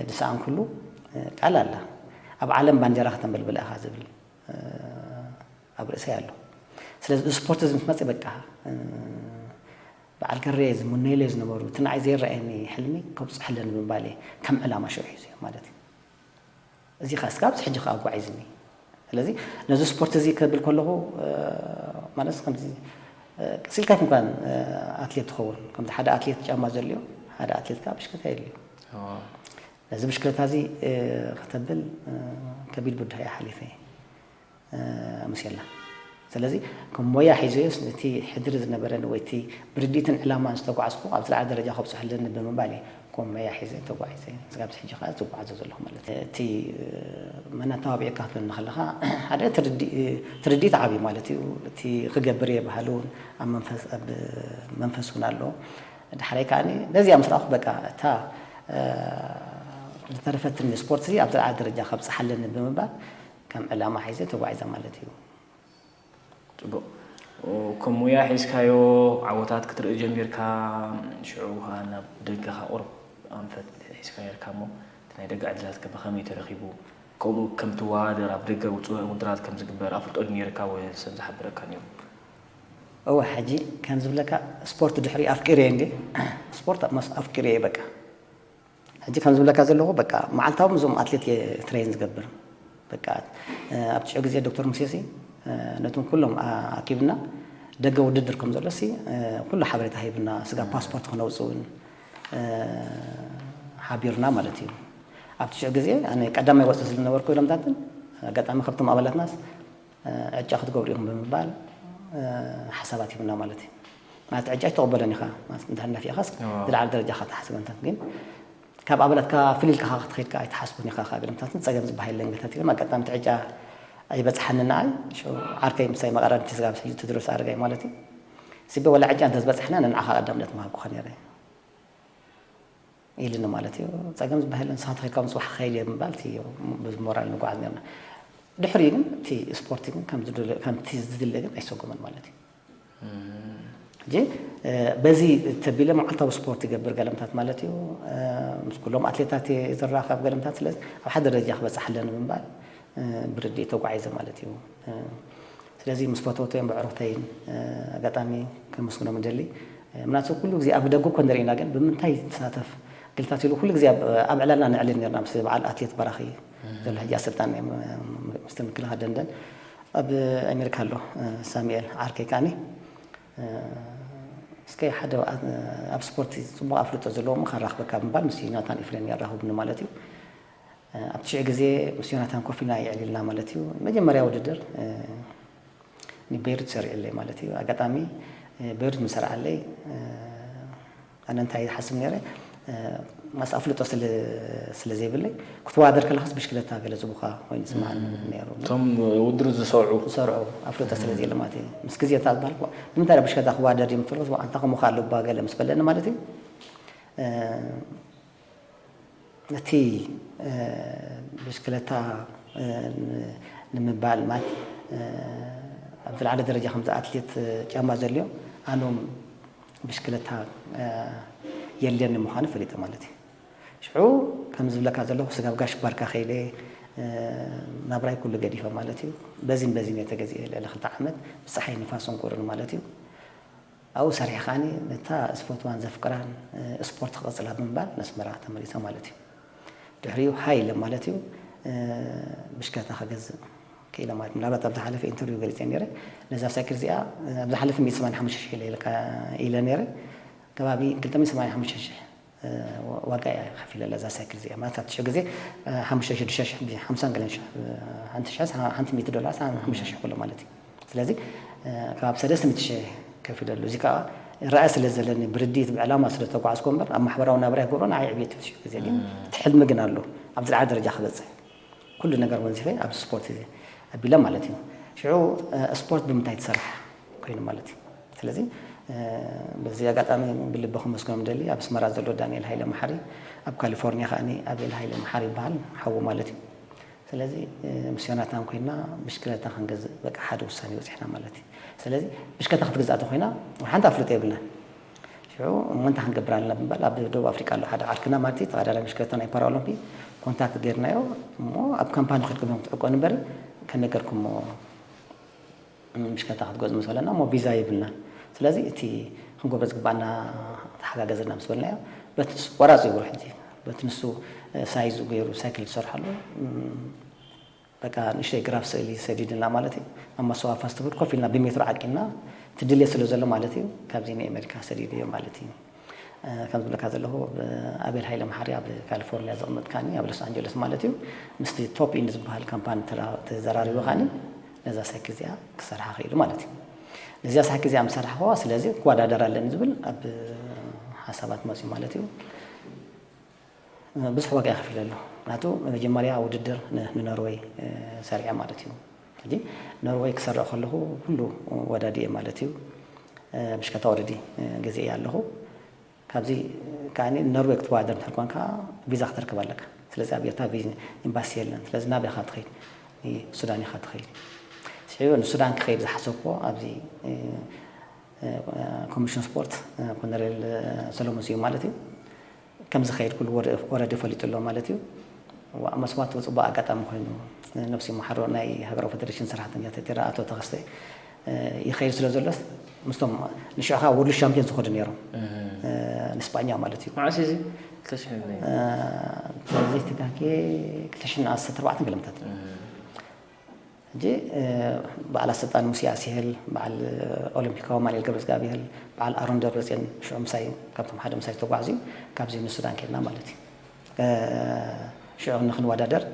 ዝሰኣንኩሉ ቃል ኣላ፣ ኣብ ዓለም ባንዴራ ከተንበልብል ኢኻ ዝብል ኣብ ርእሰይ ኣሎ። ስለዚ እዚ ስፖርት እዚ ምስ መፀ በቃ በዓል ገሬ ዝምነይለይ ዝነበሩ እቲ ንዓይ ዘይረኣየኒ ሕልሚ ከብፅሐለኒ ብምባል እየ ከም ዕላማ ሽዑ ሒዘዮ ማለት እዩ። እዚ ከዓ እስካብ ኣብዚ ሕጂ ከዓ ኣጓዒዝኒ። ስለዚ ነዚ ስፖርት እዚ ከብል ከለኹ ማለት ከምዚ ቀስ ኢልካ ኣይኮንካን ኣትሌት ትኸውን። ከምዚ ሓደ ኣትሌት ጫማ ዘድልዮ ሓደ ኣትሌት ከዓ ብሽክለታ የድልዮ። ነዚ ብሽክለታ እዚ ከተብል ከቢድ ብድሆ እየ ሓሊፈ። ኣምስየላ። ስለዚ ከም ሞያ ሒዘዮስ ነቲ ሕድሪ ዝነበረኒ ወይ እቲ ብርድኢትን ዕላማን ዝተጓዕዝኩ ኣብ ዝለዓለ ደረጃ ከብፅሖ ኣለኒ ብምባል እየ ከም ሞያ ሒዘ ተጓዒዘ ስጋብ ሕጂ ከዓ ዝጓዓዞ ዘለኹ ማለት እዩ። እቲ መን ኣተባቢዑካ ክትብለኒ ከለኻ ሓደ ትርድኢት ዓብዩ ማለት እዩ። እቲ ክገብር እየ ባህሊ እውን ኣብ መንፈስ እውን ኣሎ። ዳሕራይ ከዓ ነዚኣ ምስ ረኣኹ በቃ እታ ዝተረፈትኒ ስፖርት እዚ ኣብ ዝለዓለ ደረጃ ከብፅሓ ኣለኒ ብምባል ከም ዕላማ ሒዘ ተጓዒዘ ማለት እዩ። ፅቡቕ። ከም ሙያ ሒዝካዮ ዓወታት ክትርኢ ጀሚርካ፣ ሽዑ ከዓ ናብ ደገ ከዓ ቁሩብ ኣንፈት ሒዝካ ነርካ እሞ እቲ ናይ ደገ ዕድላት ከ ብኸመይ ተረኺቡ? ከምኡ ከም ትወዳደር ኣብ ደገ ውፁእ ውድድራት ከም ዝግበር ኣፍልጦ ድዩ ነይርካ ወይ ሰብ ዝሓበረካ ነይሩ? እወ ሕጂ ከም ዝብለካ ስፖርት ድሕሪ ኣፍቂረ እንዲ ስፖርት ኣፍቂረ በቃ ሕጂ ከም ዝብለካ ዘለኹ በቃ መዓልታዊ ምስዞም ኣትሌት እየ ትሬን ዝገብር። በቃ ኣብ ትሽዑ ግዜ ዶክተር ሙሴሲ ነቶም ኩሎም ኣኪብና ደገ ውድድር ከም ዘሎ ሲ ኩሉ ሓበሬታ ሂብና ስጋ ፓስፖርት ክነውፅእ እውን ሓቢርና ማለት እዩ። ኣብ ትሽዑ ግዜ ኣነ ቀዳማይ ወፅእ ስለ ዝነበርኩ ኢሎምታትን ኣጋጣሚ ካብቶም ኣባላትናስ ዕጫ ክትገብሩ ኢኹም ብምባል ሓሳባት ሂብና ማለት እዩ። ማለት ዕጫ ኣይትቕበሎን ኢኻ እንድሕር ናፊቕኻስ ዝለዓለ ደረጃ ኢኻ ትሓስብ እንታት ግን ካብ ኣባላትካ ፍልይ ኢልካ ክትኸይድ ከዓ ኣይትሓስቦን ኢኻ። ካብ ኢሎምታትን ፀገም ዝበሃል የለን ገታት ኢሎም ኣጋጣሚ እቲ ዕጫ ኣይበፅሓንን ንዓይ። ዓርከይ ምሳይ መቐረንቲ ስጋብ ሕጂ ተድሮስ ኣረጋይ ማለት እዩ። ስቢ ወላ ዕጫ እንተዝበፅሕና ንንዓኻ ቀዳምነት ምሃብኩኻ ነይረ ኢልኒ ማለት እዩ። ፀገም ዝበሃል ንስኻ ተኸድካ ምፅባሕ ክኸይድ እየ ብምባል እቲ ብሞራል ንጓዓዝ ነርና። ድሕሪኡ ግን እቲ ስፖርቲ ግን ከምቲ ዝድለ ግን ኣይሰጎመን ማለት እዩ። ሕጂ በዚ ተቢለ መዓልታዊ ስፖርት ይገብር ገለምታት ማለት እዩ። ምስ ኩሎም ኣትሌታት እየ ዝራኸብ ገለምታት ስለዚ ኣብ ሓደ ደረጃ ክበፅሕ ኣለኒ ብምባል ብርድእ ተጓዒዘ ማለት እዩ። ስለዚ ምስ ፈተውተይን ብዕሩኽተይን ኣጋጣሚ ከመስግኖም ይደሊ። ምናልባት ኩሉ ግዜ ኣብ ደገ እኮ ንርኢ ኢና ግን ብምንታይ ትሳተፍ ግልታት ኢሉ ኩሉ ግዜ ኣብ ዕላልና ነዕልል ነርና ምስ በዓል ኣትሌት በራኺ ዘሎ ሕጂ ኣሰልጣኒ ምስቲ ምክልኻል ደንደን ኣብ ኣሜሪካ ኣሎ ሳሙኤል ዓርከይ ከዓኒ እስከ ሓደ ኣብ ስፖርቲ ፅቡቅ ኣፍልጦ ዘለዎ እሞ ከራኽበካ ብምባል ምስ ዮናታን ኤፍሬም የራኽቡኒ ማለት እዩ። ኣብ ትሽዑ ግዜ ምስ ዮናታን ኮፍ ኢልና የዕሊልና ማለት እዩ። መጀመርያ ውድድር ንቤይሩት ሰሪዕለይ ማለት እዩ። ኣጋጣሚ ቤይሩት ምሰርዓለይ ኣነ እንታይ ይሓስብ ነይረ ማስ ኣፍልጦ ስለ ዘይብለይ ክትወዳደር ከለኻስ ብሽክለታ ገለ ዝቡኻ ኮይኑ ዝስምዓኒ ነይሩ። እቶም ውድድር ዝሰርዑ ዝሰርዑ ኣፍልጦ ስለ ዘየለ ማለት እዩ። ምስ ግዜ እታ ዝበሃል ንምንታይ ብሽክለታ ክወዳደር እዮም ትብሎ ኣንታ ከምኡ ኣለባ ገለ ምስ በለኒ ማለት እዩ። እቲ ብሽክለታ ንምባል ማለት ኣብ ዝለዓለ ደረጃ ከምዚ ኣትሌት ጫማ ዘልዮ ኣኖም ብሽክለታ የልየኒ ምዃኑ ፈሊጠ ማለት እዩ። ሽዑ ከም ዝብለካ ዘለኹ ስጋብ ጋሽ ባርካ ከይደ ናብራይ ኩሉ ገዲፈ ማለት እዩ። በዚን በዚን እየ ተገዚኤ ልዕሊ ክልተ ዓመት ብፀሓይ ንፋስን ቁርን ማለት እዩ። ኣብኡ ሰሪሐ ከዓኒ ነታ ዝፈትዋን ዘፍቅራን ስፖርት ክቕፅላ ብምባል ነስመራ ተመሊሰ ማለት እዩ። ድሕሪኡ ሃይ ኢለ ማለት እዩ ብሽክለታ ከገዝእ ክኢለ ማለት ምናልባት ኣብ ዝሓለፈ ኢንተርቪው ገሊፀ ነረ ነዛ ሳይክል እዚኣ ኣብ ዝሓለፈ ሚእቲ ሰማንያ ሓሙሽተ ሺሕ ኢለ ኢልካ ኢለ ነረ ከባቢ ክልተ ሚእቲ ሰማንያ ሓሙሽተ ሺሕ ዋጋ እያ ከፊለላ እዛ ሳይክል እዚኣ ማለት ኣብቲ ሽዑ ግዜ ሓሙሽተ ሽዱሽተ ሽሕ ሓምሳን ገለን ሽሕ ሓንቲ ሽሕ ሓንቲ ሚእቲ ዶላር ሓሙሽተ ሽሕ ኩሎ ማለት እዩ ስለዚ ካብ ሰለስተ ሚእቲ ሽሕ ከፊለሉ እዚ ከዓ ራእይ ስለ ዘለኒ ብርድኢት ብዕላማ ስለ ተጓዓዝኮ እምበር ኣብ ማሕበራዊ ናብራ ይገብሮ ንዓይ ዕብየት ትብል ሽዑ ግዜ ግን እቲ ሕልሚ ግን ኣሎ ኣብ ዝለዓለ ደረጃ ክበፅሕ ኩሉ ነገር ወንዚፈ ኣብዚ ስፖርት እዚ ኣቢለ ማለት እዩ ሽዑ ስፖርት ብምንታይ ትሰርሕ ኮይኑ ማለት እዩ ስለዚ በዚ ኣጋጣሚ ብልቢ ከመስግኖም ደሊ ኣብ ኣስመራ ዘሎ ዳንኤል ሃይለ መሓሪ ኣብ ካሊፎርኒያ ከዓኒ ኣቤል ሃይለ መሓሪ ይበሃል ሓዉ ማለት እዩ ስለዚ ምስ ዮናታን ኮይና ብሽክለታ ክንገዝእ በቃ ሓደ ውሳኔ በፂሕና ማለት እዩ ስለዚ ብሽክለታ ክትግዛእ ተኮይና ሓንቲ ኣፍልጦ የብልናን ሽዑ እሞ እንታይ ክንገብር ኣለና ብምባል ኣብ ደቡብ ኣፍሪቃ ኣሎ ሓደ ዓርክና ማለት እዩ ተቐዳዳሚ ብሽክለታ ናይ ፓራኦሎምፒ ኮንታክት ገይርናዮ እሞ ኣብ ካምፓኒ ከድኩም እዮም ክትዕቆ ንበሪ ከመይ ገርኩሞ ብሽክለታ ክትገዙ ምስ በለና እሞ ቪዛ የብልናን ስለዚ እቲ ክንገብሮ ዝግባና ተሓጋገዘና ምስ በልናዮ በቲ ቆራፂ ይብሉ ሕጂ በቲ ንሱ ሳይዙ ገይሩ ሳይክል ዝሰርሓሉ በቃ ንእሽተይ ግራፍ ስእሊ ሰዲድና ማለት እዩ ኣብ ማሰዋ ፋስቲፉድ ኮፍ ኢልና ብሜትሮ ዓቂና ትድልየ ስለ ዘሎ ማለት እዩ ካብዚ ናይ ኣሜሪካ ሰዲድዮ ማለት እዩ ከም ዝብለካ ዘለኹ ኣቤል ሃይለ መሓሪ ኣብ ካሊፎርኒያ ዘቕመጥካኒ ኣብ ሎስ ኣንጀለስ ማለት እዩ ምስቲ ቶፕ ኢንድ ዝበሃል ካምፓኒ ተዘራሪቡ ካኒ ነዛ ሳይክ እዚኣ ክሰርሓ ክኢሉ ማለት እዩ ነዚኣ ሳይክ እዚኣ ምሰርሓዋ ስለዚ ክወዳደር ኣለኒ ዝብል ኣብ ሓሳባት መፅዩ ማለት እዩ ብዙሕ ዋጋ ይኸፊለሉ ናቱ መጀመርያ ውድድር ንኖርወይ ሰሪዐ ማለት እዩ ሕጂ ኖርወይ ክሰርዕ ከለኹ ኩሉ ወዳዲ እየ ማለት እዩ ብሽከታ ወረዲ ገዚአ ኣለኹ ካብዚ ከዓ ኖርወይ ክትወዳደር እንድሕር ኮንካ ቪዛ ክትረክብ ኣለካ ስለዚ ኣብ ኤርትራ ኤምባሲ የለን ስለዚ ናበይ ኢኻ ትኸይድ ሱዳን ኢኻ ትኸይድ ስዒቡ ንሱዳን ክኸይድ ዝሓሰብኩዎ ኣብዚ ኮሚሽን ስፖርት ኮነሬል ሰሎሞን ስዩ ማለት እዩ ከም ዝኸይድ ኩሉ ወረዲ ፈሊጡ ኣሎ ማለት እዩ መስዋዕቱ ፅቡቅ ኣጋጣሚ ኮይኑ ነብሲ መሓሮ ናይ ሃገራዊ ፌደሬሽን ሰራሕተኛታት ኤርትራ ኣቶ ተኸስተ ይኸይድ ስለ ዘሎስ ምስቶም ንሽዑ ከዓ ወርልድ ሻምፒዮን ዝኸዱ ነይሮም ንስጳኛ ማለት እዩ መዓስ እዚ ተዘይተጋጌ ክልተ ሽሕን ዓሰርተ ኣርባዕተን ገለምታት ሕጂ በዓል ኣሰልጣኒ ሙሴ ኣስሄል በዓል ኦሎምፒካዊ ማልኤል ገብረዝጋብሄል በዓል ኣሮን ደብረፅዮን ሽዑ ምሳይ ካብቶም ሓደ ምሳይ ዝተጓዕዙ ካብዚ ንሱዳን ከድና ማለት እዩ ሽዑ ንክንወዳደር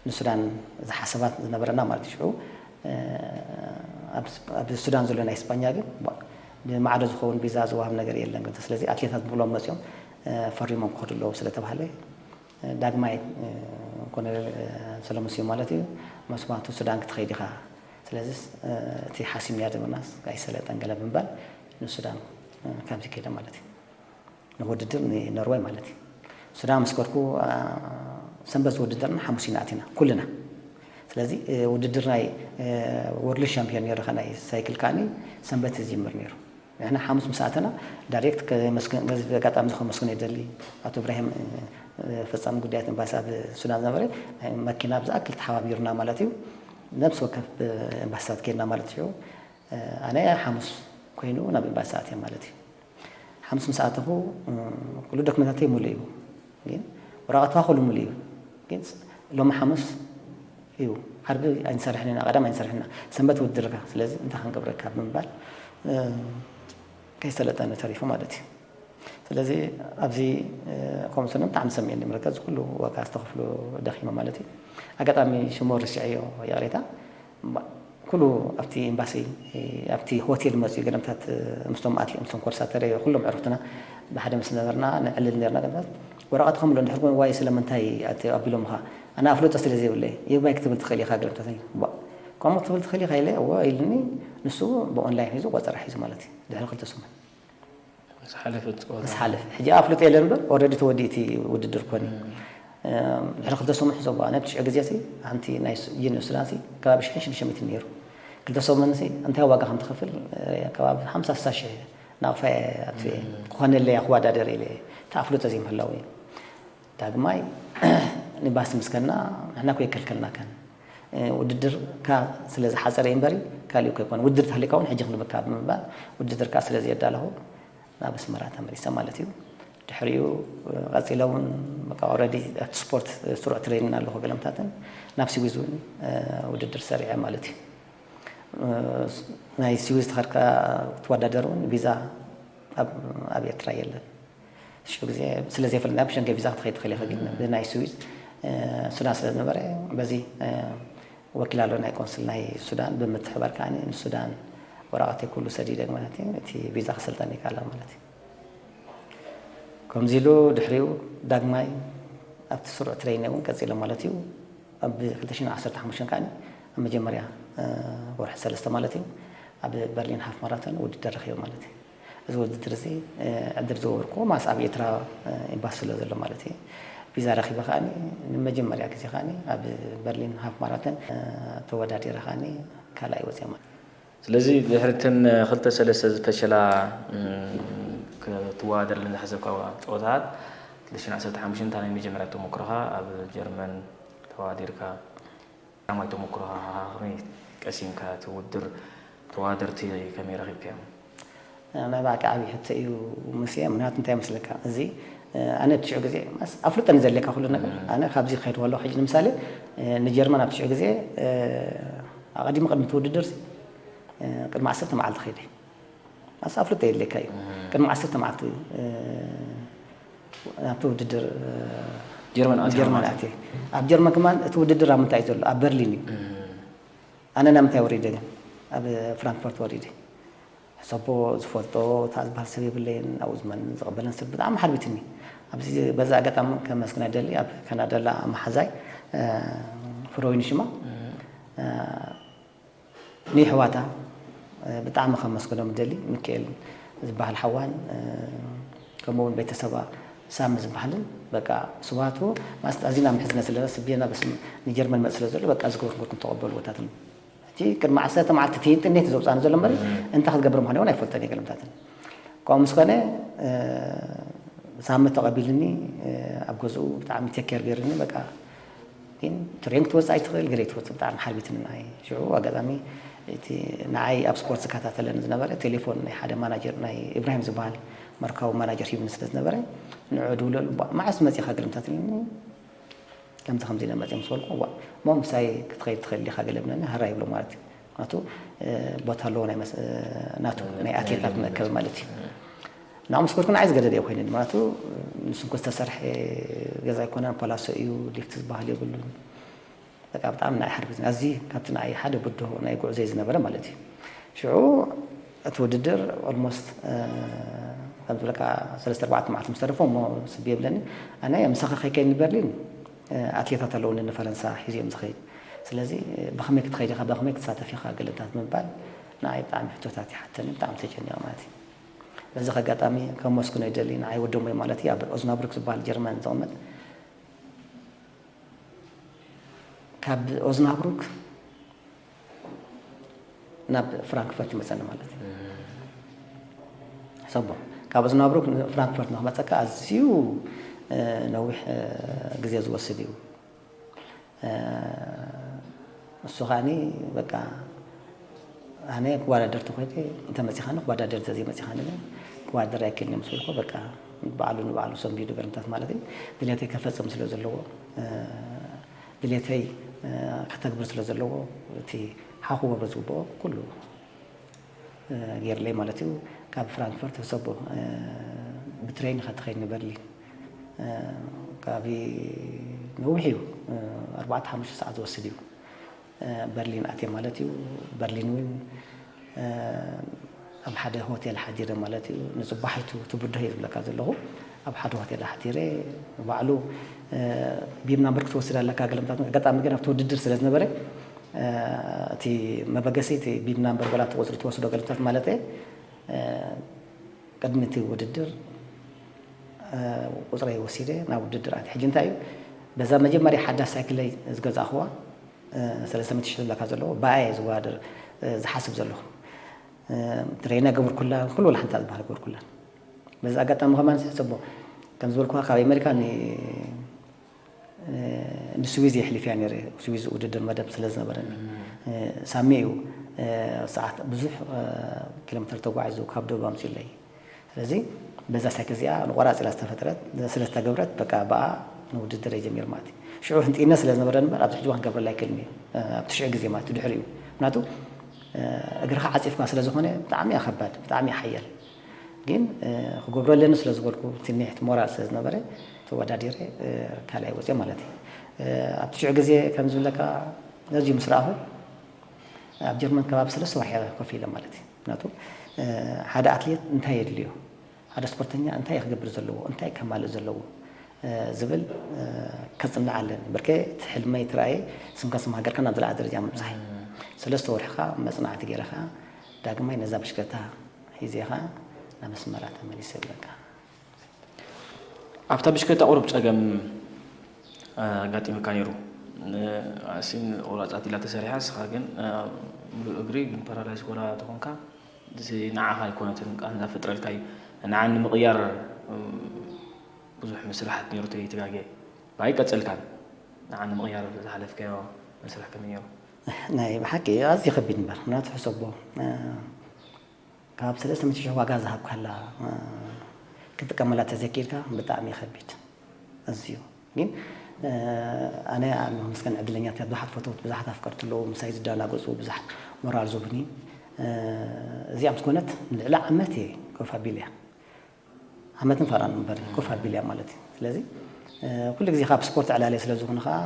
ንሱዳን ዝሓሰባት ዝነበረና ማለት እዩ ሽዑ ኣብ ሱዳን ዘሎ ናይ ስጳኛ ግን ብማዕዶ ዝኸውን ቪዛ ዝወሃብ ነገር የለን ግን ስለዚ ኣትሌታት ብሎም መፅኦም ፈሪሞም ክኸዱ ኣለዉ ስለተባሃለ ዳግማይ ኮነሬል ሰለሙን ስዩ ማለት እዩ መስዋዕቱ ሱዳን ክትኸይድ ኢኻ ስለዚ እቲ ሓሲምንያ ደመናስ ኣይሰለጠን ገለ ብምባል ንሱዳን ካብዚ ከይደ ማለት እዩ ንውድድር ንኖርወይ ማለት እዩ ሱዳን ምስ ከድኩ ሰንበት ዝውድድርና ሓሙስ ኢና ኣቲና ኩልና ስለዚ ውድድር ናይ ወርልድ ሻምፒዮን ነይሩ ናይ ሳይክል ካኒ ሰንበት ዝጅምር ነይሩ ንሕና ሓሙስ ምስ ኣተና ዳይሬክት ኣጋጣሚ ከመስግኖ ይደሊ ኣቶ እብራሂም ፈጻሚ ጉዳያት ኤምባሲ ኣብ ሱዳን ዝነበረ መኪና ብዝኣክል ተሓባቢሩና ማለት እዩ ነብሲ ወከፍ ኤምባሲታት ከድና ማለት እዩ ኣነ ሓሙስ ኮይኑ ናብ ኤምባሲ ኣትየ ማለት እዩ ሓሙስ ምስ ኣተኹ ኩሉ ዶክመንታተይ ሙሉእ እዩ ግን ወረቐትካ ኩሉ ሙሉእ እዩ ግን ሎሚ ሓሙስ እዩ ዓርቢ ኣይንሰርሕን ኢና ቀዳም ኣይንሰርሕን ኢና ሰንበት ውድድርካ ስለዚ እንታይ ክንገብረካ ብምባል ከይሰለጠነ ተሪፉ ማለት እዩ ስለዚ ኣብዚ ኮምስነ ብጣዕሚ ሰሚዕኒ ምልከት እዚ ኩሉ ዋጋ ዝተኸፍሉ ደኺመ ማለት እዩ ኣጋጣሚ ሽሙ ርስዐዮ ይቕሬታ ኩሉ ኣብቲ ኤምባሲ ኣብቲ ሆቴል መፅኡ ገለምታት ምስቶም ኣትሌት ምስቶም ኮርሳተር ኩሎም ዕሩክትና ብሓደ ምስ ነበርና ንዕልል ነርና ገለምታት ወረቐት ከምሎ እንድሕር ኮይኑ ዋይ ስለምንታይ ኣቢሎምኻ ኣነ ኣፍለጦ ስለ ዘይብለይ ይግባይ ክትብል ትኽእል ኢኻ ገለምታት ከምኡ ክትብል ትኽእል ኢኻ ኢለ እዎ ኢልኒ ንሱ ብኦንላይን ሒዙ ቆፀራ ሒዙ ማለት እዩ ድሕሪ ክልተ ሰሙን ዝሓለፈ ዝሓለፈ ሕጂ ኣፍልጦ የለን እምበር ኦረዲ ተወዲእ እቲ ውድድር ኮነ ድሕሪ ክልተ ሰሙን ሕዘዋ ናይ ትሽዑ ግዜ ሲ ሓንቲ ናይ ዩኒቨርሲቲ ዳንሲ ከባቢ ሽሕን ሽዱሽተ ሚእትን ነይሩ ክልተ ሰሙን ሲ እንታይ ዋጋ ከም ትኸፍል ከባቢ ሓምሳ ስሳ ሽሕ ናቕፋ ኣትየ ክኾነለይ ክወዳደር ኢለ ተኣፍልጦ ዘይምህላው እዩ ዳግማይ ንባስ ምስከና ንሕና ኮ ይከልከልናከን ውድድርካ ስለ ዝሓፀረ እምበሪ ካሊኡ ከይኮነ ውድድር ተህሊካ እውን ሕጂ ክንብካ ብምባል ውድድርካ ስለ ዘየዳለኹ ናብ ኣስመራ ተመሊሰ ማለት እዩ ድሕሪኡ ቀፂለ እውን በቃ ኦልሬዲ ኣብቲ ስፖርት ስሩዕ ትሬኒን ኣለኹ ገለምታትን ናብ ስዊዝ እውን ውድድር ሰሪዐ ማለት እዩ። ናይ ስዊዝ ተኸድካ ክትወዳደር እውን ቪዛ ኣብ ኤርትራ የለን። ሽዑ ግዜ ስለ ዘይፈለጥና ብሸንገ ቪዛ ክትኸይድ ትኽእል ኢኻ፣ ግን ብናይ ስዊዝ ሱዳን ስለ ዝነበረ በዚ ወኪል ኣሎ ናይ ቆንስል ናይ ሱዳን ብምትሕባር ከዓኒ ንሱዳን ወረቐተይ ኩሉ ሰዲደ ማለት እዩ። እቲ ቪዛ ክሰልጠኒ ይከኣላ ማለት እዩ። ከምዚ ኢሉ ድሕሪኡ ዳግማይ ኣብቲ ስሩዕ ትሬኒን እውን ቀፂለ ማለት እዩ። ኣብ ክልተ ሽሕን ዓሰርተ ሓሙሽተን ከዓኒ ኣብ መጀመርያ ወርሒ ሰለስተ ማለት እዩ ኣብ በርሊን ሃፍ ማራቶን ውድድር ረኺበ ማለት እዩ። እዚ ውድድር እዚ ዕድል ዝወርኩ ማስ ኣብ ኤርትራ ኤምባሲ ስለ ዘሎ ማለት እዩ። ቪዛ ረኺበ ከዓኒ ንመጀመርያ ግዜ ከዓኒ ኣብ በርሊን ሃፍ ማራቶን ተወዳዲረ ከዓኒ ካልኣይ ወፅየ ማለት እዩ። ስለዚ ድሕሪ እተን ክልተ ሰለስተ ዝፈሸላ ክትወዳደረለን ዝሓሰብካ ፀወታታት ክልተ ሽሕን ዓሰርተ ሓሙሽተን እንታይ ናይ መጀመርያ ተመክሮኻ ኣብ ጀርመን ተወዳዲርካ ቀዳማይ ተመክሮኻ ከመይ ቀሲምካ እቲ ውድድር ተወዳደርቲ ከመይ ረኺብካዮም? ናይ ብሓቂ ዓብዪ ሕቶ እዩ ሙሴ። ምክንያቱ እንታይ ይመስለካ፣ እዚ ኣነ ብትሽዑ ግዜ ኣፍልጦ እዩ ዘድልየካ ኩሉ ነገር። ኣነ ካብዚ ክኸይድ ከለኹ ሕጂ ንምሳሌ ንጀርመን ኣብ ትሽዑ ግዜ ኣቐዲሙ ቅድሚ እቲ ውድድር ቅድሚ ዓሰርተ መዓልቲ ከይደ። ኣስ ኣፍልጦ የድልየካ እዩ። ቅድሚ ዓሰርተ መዓልቲ ናብቲ ውድድር ጀርመን ኣትያ ጀርመን ማለት ኣትየ። ኣብ ጀርመን ከማን እቲ ውድድር ኣብ ምንታይ እዩ ዘሎ? ኣብ በርሊን እዩ። ኣነ ናብ ምንታይ ወሪደ ግን? ኣብ ፍራንክፈርት ወሪደ። ሕሰቦ ዝፈልጦ እታ ዝበሃል ሰብ የብለይን፣ ኣብኡ ዝመን ዝቕበለን ሰብ ብጣዕሚ ሓርቢትኒ። ኣብዚ በዛ ኣጋጣሚ ከመስግና ደሊ ኣብ ካናዳ ላ መሓዛይ ፍሮይን ሽማ ንሕዋታ ብጣዕሚ ከመስግኖም ደሊ ሚካኤል ዝበሃል ሓዋን ከምኡ እውን ቤተሰባ ሳሚ ዝበሃልን በቃ ስብሃቱ ማስት ኣዚና ምሕዝነ ዘለና ስብየና በስም ንጀርመን መፅ ስለ ዘሎ በቃ ዝግበር ክብርኩም ተቐበሉ ወታትን ሕጂ ቅድሚ ዓሰርተ መዓልቲ እቲ ኢንተርኔት ዘውፃኒ ዘሎ እምበር እንታይ ክትገብር ምዃን እውን ኣይፈልጠን እየ ገለምታትን ካብኡ ምስ ኮነ ሳሚ ተቐቢልኒ ኣብ ገዝኡ ብጣዕሚ ቴክ ኬር ገይርኒ በቃ ግን ትሬን ክትወፅእ ኣይትኽእል ገለ ክትወፅእ ብጣዕሚ ሓርቢትኒ ንዓይ ሽዑ ኣጋጣሚ እቲ ንዓይ ኣብ ስፖርት ዝከታተለኒ ዝነበረ ቴሌፎን ናይ ሓደ ማናጀር ናይ ኢብራሂም ዝበሃል መርካዊ ማናጀር ሂብኒ ስለ ዝነበረ ንዑ ድውለሉ መዓስ መፂኻ ገለምታት ኢልኒ ከምዚ ከምዚ ኢለ መፅእ ምስ በልኩ ዋ እሞ ምሳይ ክትኸይድ ትኽእል ዲኻ ገለ ብለኒ ሃራ ይብሎ ማለት እዩ ምክንያቱ ቦታ ኣለዎ ናይ ናቱ ናይ ኣትሌታት መእከቢ ማለት እዩ ናብ ምስ በልኩ ንዓይ ዝገደደ እዩ ኮይነኒ ምክንያቱ ንሱ እኮ ዝተሰርሐ ገዛ ኣይኮነን ፓላሶ እዩ ሊፍት ዝበሃል የብሉን በቃ ብጣዕሚ ንዓይ ሓርቢትኒ ኣዚ ካብቲ ንዓይ ሓደ ብድሆ ናይ ጉዕዞይ ዝነበረ ማለት እዩ ሽዑ እቲ ውድድር ኦልሞስት ከም ዝብለካ ሰለስተ ኣርባዕተ መዓልቲ ምስ ተረፎ እሞ ስብ የብለኒ ኣነ ምሳኻ ከይከይድ ንበርሊን ኣትሌታት ኣለውኒ ንፈረንሳ ሒዝዮም ዝኸይድ ስለዚ ብኸመይ ክትኸይድ ኢኻ ብኸመይ ክትሳተፍ ኢኻ ገለታት ምባል ንዓይ ብጣዕሚ ሕቶታት ይሓተኒ ብጣዕሚ ተጨኒቐ ማለት እዩ በዚ ከጋጣሚ ከመስግኖ ይደሊ ንዓይ ወዶሞ ማለት እዩ ኣብ ኦዝናብሩክ ዝበሃል ጀርመን ዝቕመጥ ካብ ኦዝናብሩክ ናብ ፍራንክፈርት ይመፀኒ ማለት እዩ ሰቦ ካብ ኦዝናብሩክ ፍራንክፈርት ንክመፀካ ኣዝዩ ነዊሕ ግዜ ዝወስድ እዩ እሱ ከዓኒ በቃ ኣነ ክወዳደር ተኮይነ እንተመፂኻኒ ክወዳደር ተዘይመፂኻኒ ግን ክወዳደር ኣይክእልን ምስ በልኩ በቃ ባዕሉ ንባዕሉ ሰንቢዱ ገርምታት ማለት እዩ ድሌተይ ከፈፅም ስለ ዘለዎ ድሌተይ ከተግብር ስለ ዘለዎ እቲ ሓኹ ገብረ ዝግብኦ ኩሉ ገይርለይ ማለት እዩ ካብ ፍራንክፈርት ህሰቦ ብትሬን ኢኻ ትኸይድ ንበርሊን ካብ ነዊሕ እዩ ኣርባዕተ ሓሙሽተ ሰዓት ዝወስድ እዩ በርሊን ኣትየ ማለት እዩ በርሊን እውን ኣብ ሓደ ሆቴል ሓዲረ ማለት እዩ ንፅባሒቱ ትብድሆ እዩ ዝብለካ ዘለኹ ኣብ ሓደ ሆቴል ሓዲረ ባዕሉ ቢብ ናምበር ክትወስድ ኣለካ ገለምታት ኣጋጣሚ ግን ኣብቲ ውድድር ስለ ዝነበረ እቲ መበገሲ እቲ ቢብ ናምበር ወላ እቲ ቁፅሪ ትወስዶ ገለምታት ማለት ቅድሚ እቲ ውድድር ቁፅረይ ወሲደ ናብ ውድድር ኣትየ ሕጂ እንታይ እዩ በዛ መጀመርያ ሓዳስ ሳይክለይ ዝገዛእኽዋ ሰለስተ ሚእቲ ሽሕ ዝብለካ ዘለዎ ብኣየ ዝወዳደር ዝሓስብ ዘለኹ ትሬና ገብርኩላ ኩሉ ወላ ሓንታ ዝበሃል ገብርኩላ በዚ ኣጋጣሚ ከማን ሕሰቦ ከም ዝበልኩካ ካብ ኣሜሪካ ንስዊዝ የሕሊፍያ ነረ ስዊዝ ውድድር መደብ ስለ ዝነበረኒ ሳሚ እዩ ሰዓት ብዙሕ ኪሎሜትር ተጓዒዙ ካብ ደቡብ ኣምፅኡለይ ስለዚ በዛ ሳይክል እዚኣ ንቆራፅ ኢላ ዝተፈጥረት ስለ ዝተገብረት በቃ ብኣ ንውድድር እየ ጀሚር ማለት እዩ። ሽዑ ህንጢነ ስለ ዝነበረ እምበር ኣብዚ ሕጂ እዋን ክገብረላ ኣይክእልን እዩ። ኣብቲ ሽዑ ግዜ ማለት እዩ ድሕሪኡ ምክንያቱ እግርኻ ዓፂፍካ ስለ ዝኾነ ብጣዕሚ እያ ከባድ ብጣዕሚ እያ ሓያል። ግን ክገብሮ ኣለኒ ስለ ዝበልኩ ትኒሕቲ ሞራል ስለ ዝነበረ ተወዳዲረ ካልኣይ ወፅየ ማለት እዩ። ኣብቲ ሽዑ ግዜ ከም ዝብለካ ነዚ ምስ ረኣኹ ኣብ ጀርመን ከባቢ ሰለስተ ወርሒ ኮፍ ኢለ ማለት እዩ። ምክንያቱ ሓደ ኣትሌት እንታይ የድልዮ፣ ሓደ ስፖርተኛ እንታይ ክገብር ዘለዎ፣ እንታይ ከማልእ ዘለዎ ዝብል ከፅንዕ ኣለኒ። ብርከ እቲ ሕልመይ እቲ ራእየ ስምካ ስም ሃገርካ ናብ ዝለዓለ ደረጃ ምብፃሕ እዩ። ሰለስተ ወርሒ ከዓ መፅናዕቲ ገይረ ከዓ ዳግማይ ነዛ ብሽክለታ ሒዘ ከዓ ናብ ኣስመራ ተመሊሰ በቃ። ኣብታ ብሽክለታ ቁሩብ ፀገም ኣጋጢሙካ ነይሩ። ኣሲን ቁራፃት ኢላ ተሰሪሓ፣ ንስኻ ግን ሙሉእ እግሪ ግን ፓራላይዝ ኮላ ተኾንካ፣ እዚ ንዓኻ ኣይኮነትን ቃንዛ ፈጥረልካ እዩ። ንዓ ንምቕያር ብዙሕ መስርሓት ነይሩ ተይትጋገ ባይ ቀፅልካን ንዓ ንምቕያር ዝሓለፍካዮ መስርሕ ከመይ ነይሩ? ናይ ብሓቂ ኣዝዩ ከቢድ ነበር ምክንያቱ ሕሰቦ ካብ ሰለስተ ሚእቲ ሽሕ ዋጋ ዝሃብካላ ክትጥቀመላ ተዘኪርካ ብጣዕሚ ከቢድ ኣዝዩ ግን ኣነ ኣብ መመስገን ዕድለኛታት ብዙሓት ፈተውት ብዙሓት ኣፍቀርቲ ኣለዉ ምሳይ ዝደናገፁ ብዙሓት ሞራል ዝቡኒ እዚኣ ምስ ኮነት ንልዕሊ ዓመት እየ ኮፍ ኣቢለያ ዓመትን ፈራን እምበር ኮፍ ኣቢለያ ማለት እዩ ስለዚ ኩሉ ግዜ ካብ ስፖርት ዕላለ ስለ ዝኾነ ከዓ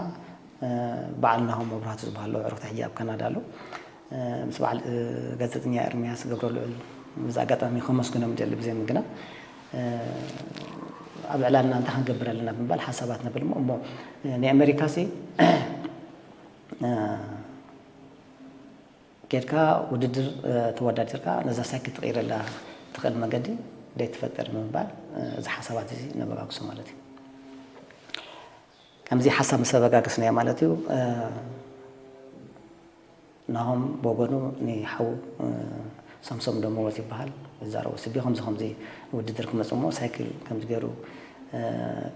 በዓል ናሆም መብራህቱ ዝበሃል ኣሎ ዕሩኽቲ ሕጂ ኣብ ካናዳ ኣሎ ምስ በዓል ጋዜጠኛ ኤርምያስ ገብረልዑል በዚ ኣጋጣሚ ከመስግኖም ይደሊ ብዘይ ምግናን ኣብ ዕላልና እንታይ ክንገብር ኣለና ብምባል ሓሳባት ነብል እሞ እሞ ናይ ኣሜሪካ ሲ ኬድካ ውድድር ተወዳዲርካ ነዛ ሳይክል ትቕይረላ ትኽእል መገዲ ደይትፈጥር ብምባል እዚ ሓሳባት እዚ ነበጋግሶ ማለት እዩ። ከምዚ ሓሳብ ምስ ኣበጋገስናዮ ማለት እዩ ናሆም ብወገኑ ንሓዉ ሳምሶም ደመወዝ ይበሃል ይዛረቡ ስቢ ከምዚ ከምዚ ውድድር ክመፅእ እሞ ሳይክል ከምዚ ገይሩ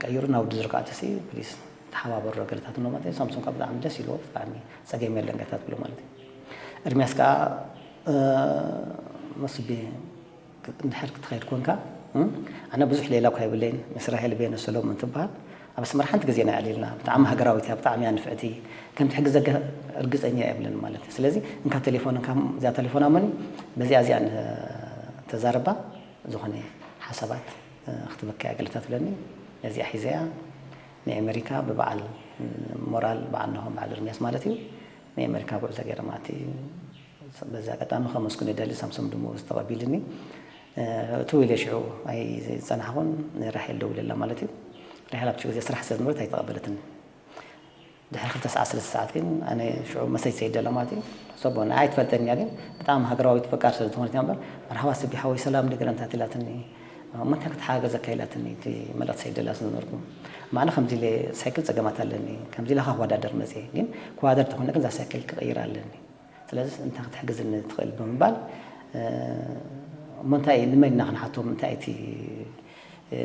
ቀይሩ ናብ ውድድር ክኣቱ ሲ ፕሊስ ተሓባበሩ ገለታት ብሎ ማለት እዩ ሳምሶም ካብ ብጣዕሚ ደስ ኢልዎ ብጣዕሚ ፀገም የለን ገለታት ብሎ ማለት እዩ ኤርሚያስ ከዓ መስቢ እንድሕር ክትኸይድ ኮንካ ኣነ ብዙሕ ሌላ እኳ የብለይን ምስ ራሄል ቤነ ሰሎሞን ትበሃል ኣብ ኣስመራ ሓንቲ ግዜ ኢና ዕሊልና ብጣዕሚ ሃገራዊት እያ ብጣዕሚ እያ ንፍዕቲ ከም ትሕግዘካ እርግፀኛ እየ እብለን ማለት እዩ ስለዚ እንካ ቴሌፎን እንካ እዚኣ ቴሌፎን ኣመኒ በዚኣ እዚኣ ተዛረባ ዝኾነ ሓሳባት ክትበካ እያ ገለታት ብለኒ ነዚኣ ሒዘያ ናይ ኣሜሪካ ብበዓል ሞራል በዓል ነሆም በዓል እርሚያስ ማለት እዩ ናይ ኣሜሪካ ጉዕዞ ገይረ ማለት እዩ በዚ ኣጋጣሚ ከመስግኖ ይደሊ ሳምሶም ድሞ ዝተቐቢልኒ እቲ ኢለ ሽዑ ኣይፀናሕኹን ንራሄል ደውለላ ማለት እዩ ራሄል ኣብቲ ግዜ ስራሕ ስለ ዝነበረት ኣይተቐበለትኒ ድሕሪ ክልተ ሰዓት ሰለስተ ሰዓት ግን ኣነ ሽዑ መሰጅ ሰይደላ ማለት እዩ ሰቦ ንዓይ ትፈልጠኒ እያ ግን ብጣዕሚ ሃገራዊት ፈቃር ስለ ዝኾነት እያ እምበር መርሓባ ስቢ ሓወይ ሰላም ድግረ እንታይ ትላትኒ እሞ እንታይ ክትሓጋገዘካ ኢላትኒ እቲ መልእኽቲ ሰይደላ ዝነበርኩ ማዕነ ከምዚ ኢለ ሳይክል ፀገማት ኣለኒ ከምዚ ኢለ ክወዳደር መፅየ ግን ክወዳደር ተኾይነ ግን እዛ ሳይክል ክቕይር ኣለኒ ስለዚ እንታይ ክትሕግዝኒ ትኽእል ብምባል እሞ እንታይ እዩ ንመን ኢና ክንሓቶም እንታይ እቲ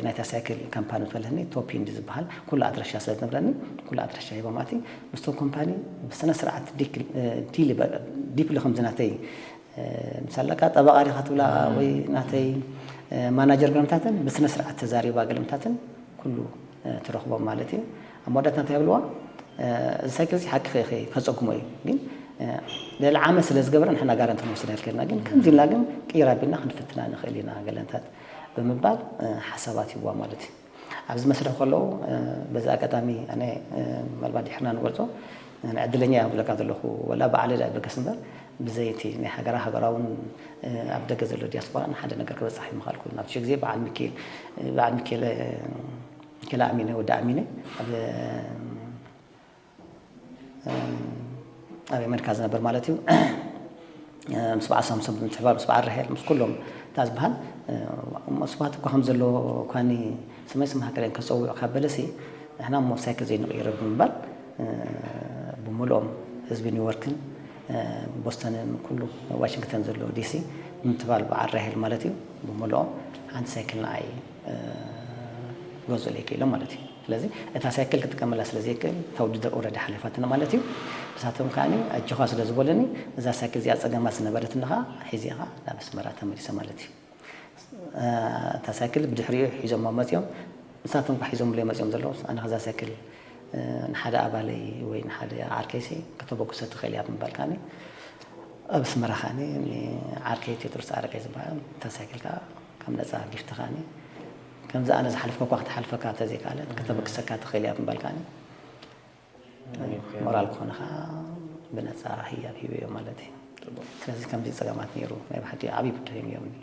ናይታ ሳይክል ካምፓኒ ትበለኒ ቶፕ ኢንድ ዝበሃል ኩሉ ኣድራሻ ስለ ዝነብረኒ ኩሉ ኣድራሻ ሂቦም ኣቲ ምስቶም ኮምፓኒ ብስነ ስርዓት ዲፕሊ ከምዚ ናተይ ምሳለካ ጠበቃ ዲኻ ትብላ ወይ ናተይ ማናጀር ገለምታትን ብስነ ስርዓት ተዛሪባ ገለምታትን ኩሉ ትረኽቦም ማለት እዩ ኣብ መወዳእታ እንታይ ይብልዋ እዚ ሳይክል እዚ ሓቂ ከፀጉሞ እዩ ግን ልዕሊ ዓመት ስለ ዝገበረ ንሕና ጋራንቲ ክንወስድ ኣይክእልና ግን ከምዚ ኢልና ግን ቅይር ኣቢልና ክንፍትና ንኽእል ኢና ገለንታት ብምባል ሓሳባት ይዋ ማለት እዩ ኣብዚ መስርሕ ከለዉ በዚ ኣጋጣሚ ኣነ ምናልባት ድሕርና ንገልፆ ዕድለኛ እያ ክብለካ ዘለኹ ወላ በዓለ ዳ በገስ እምበር ብዘይቲ ናይ ሃገራ ሃገራውን ኣብ ደገ ዘሎ ዲያስፖራን ሓደ ነገር ክበፃሕ ይምኻል ኩሉ ናብቲ ግዜ በዓል ሚካኤል በዓል ሚካኤል ሚካኤል ኣሚነ ወዲ ኣሚነ ኣብ ኣብ ኣሜሪካ ዝነበር ማለት እዩ ምስ በዓል ሳምሶም ብምትሕባር ምስ በዓል ራሄል ምስ ኩሎም እታ ዝበሃል ስብሃት እኳ ከም ዘለዎ ኳኒ ስመይ ስም ሃገረን ከፀውዑ ካብ በለሲ ንሕና ሞተር ሳይክል ዘይንቕይሮ ብምባል ብምልኦም ህዝቢ ኒውዮርክን ቦስተንን ኩሉ ዋሽንግተን ዘሎ ዲሲ ብምትባል በዓል ራሄል ማለት እዩ ብምልኦም ሓንቲ ሳይክል ንዓይ ክገዝኡለይ ክኢሎም ማለት እዩ ስለዚ እታ ሳይክል ክጥቀመላ ስለ ዘይክእል እታ ውድድር ኦረዲ ሓሊፋትና ማለት እዩ ንሳቶም ከዓ ኣጆኻ ስለ ዝበሉኒ እዛ ሳይክል እዚኣ ፀገማት ዝነበረትኒ ከዓ ሒዘ ከዓ ናብ ኣስመራ ተመሊሰ ማለት እዩ እታ ሳይክል ብድሕሪኡ ሒዞሞ መጺኦም፣ ንሳቶም እኳ ሒዞምለይ መጺኦም ዘለዉ፣ ኣነ ከዛ ሳይክል ንሓደ ኣባለይ ወይ ንሓደ ዓርከይሲ ከተበግሶ ትኽእል እያ ብምባል ከዓኒ ኣብ ኣስመራ ከዓኒ ንዓርከይ ቴዎድሮስ ኣረጋይ ዝበሃል እታ ሳይክል ከኣ ከም ነጻ ጊፍቲ ከዓኒ ከምዚ ኣነ ዝሓለፍኩ እኳ ክትሓልፈካ ተዘይከኣለት ከተበግሰካ ትኽእል እያ ብምባል ከዓኒ ሞራል ክኾነ ከኣ ብነጻ ህያብ ሂበዮ ማለት እዩ። ስለዚ ከምዚ ጸገማት ነይሩ ናይ ብሓቂ ዓብዪ ብድሆ እዮም ነይሩኒ።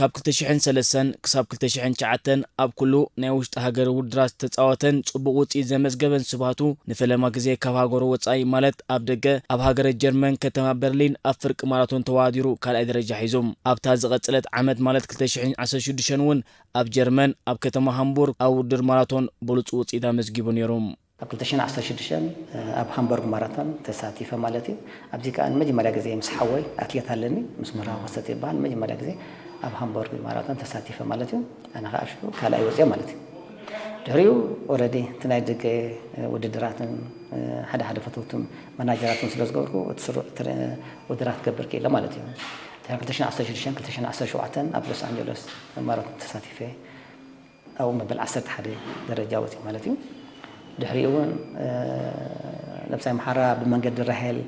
ካብ ክልተ ሽሕን ሰለስተን ክሳብ ክልተ ሽሕን ትሽዓተን ኣብ ኩሉ ናይ ውሽጢ ሃገር ውድድራት ዝተጻወተን ጽቡቕ ውጽኢት ዘመዝገበን ስብሃቱ ንፈለማ ግዜ ካብ ሃገሩ ወጻኢ ማለት ኣብ ደገ ኣብ ሃገረ ጀርመን ከተማ በርሊን ኣብ ፍርቂ ማራቶን ተወዳዲሩ ካልኣይ ደረጃ ሒዙ። ኣብታ ዝቐጸለት ዓመት ማለት ክልተ ሽሕን ዓሰርተ ሽዱሽተን እውን ኣብ ጀርመን ኣብ ከተማ ሃምቡርግ ኣብ ውድድር ማራቶን ብሉጽ ውጽኢት ኣመዝጊቡ ነይሩ። ኣብ ክልተ ሽሕን ዓሰርተ ሽዱሽተን ኣብ ሃምበርግ ማራቶን ተሳቲፈ ማለት እዩ። ኣብዚ ከኣ ንመጀመርያ ግዜ ምስ ሓወይ ኣትሌት ኣለኒ፣ ምስ ምህራዊ ከሰተ ይበሃል፣ ንመጀመርያ ግዜ ኣብ ሃምበርግ ማራቶን ተሳቲፈ ማለት እዩ። ኣነ ከኣ ሽዑ ካልኣይ ወፅየ ማለት እዩ። ድሕሪኡ ኦረዲ እቲ ናይ ደገ ውድድራትን ሓደ ሓደ ፈተውትን መናጀራትን ስለ ዝገበርኩ እቲ ስሩዕ ትር- ውድድራት ክገብር ክኢለ ማለት እዩ። ድሕሪ ክልተ ሽሕን ዓሰርተ ሽዱሽተን ክልተ ሽሕን ዓሰርተ ሸውዓተን ኣብ ሎስ ኣንጀለስ ማራቶን ተሳቲፈ ኣብኡ መበል ዓሰርተ ሓደ ደረጃ ወፂኡ ማለት እዩ። ድሕሪኡ እውን ነብሳይ መሓራ ብመንገዲ ራሄል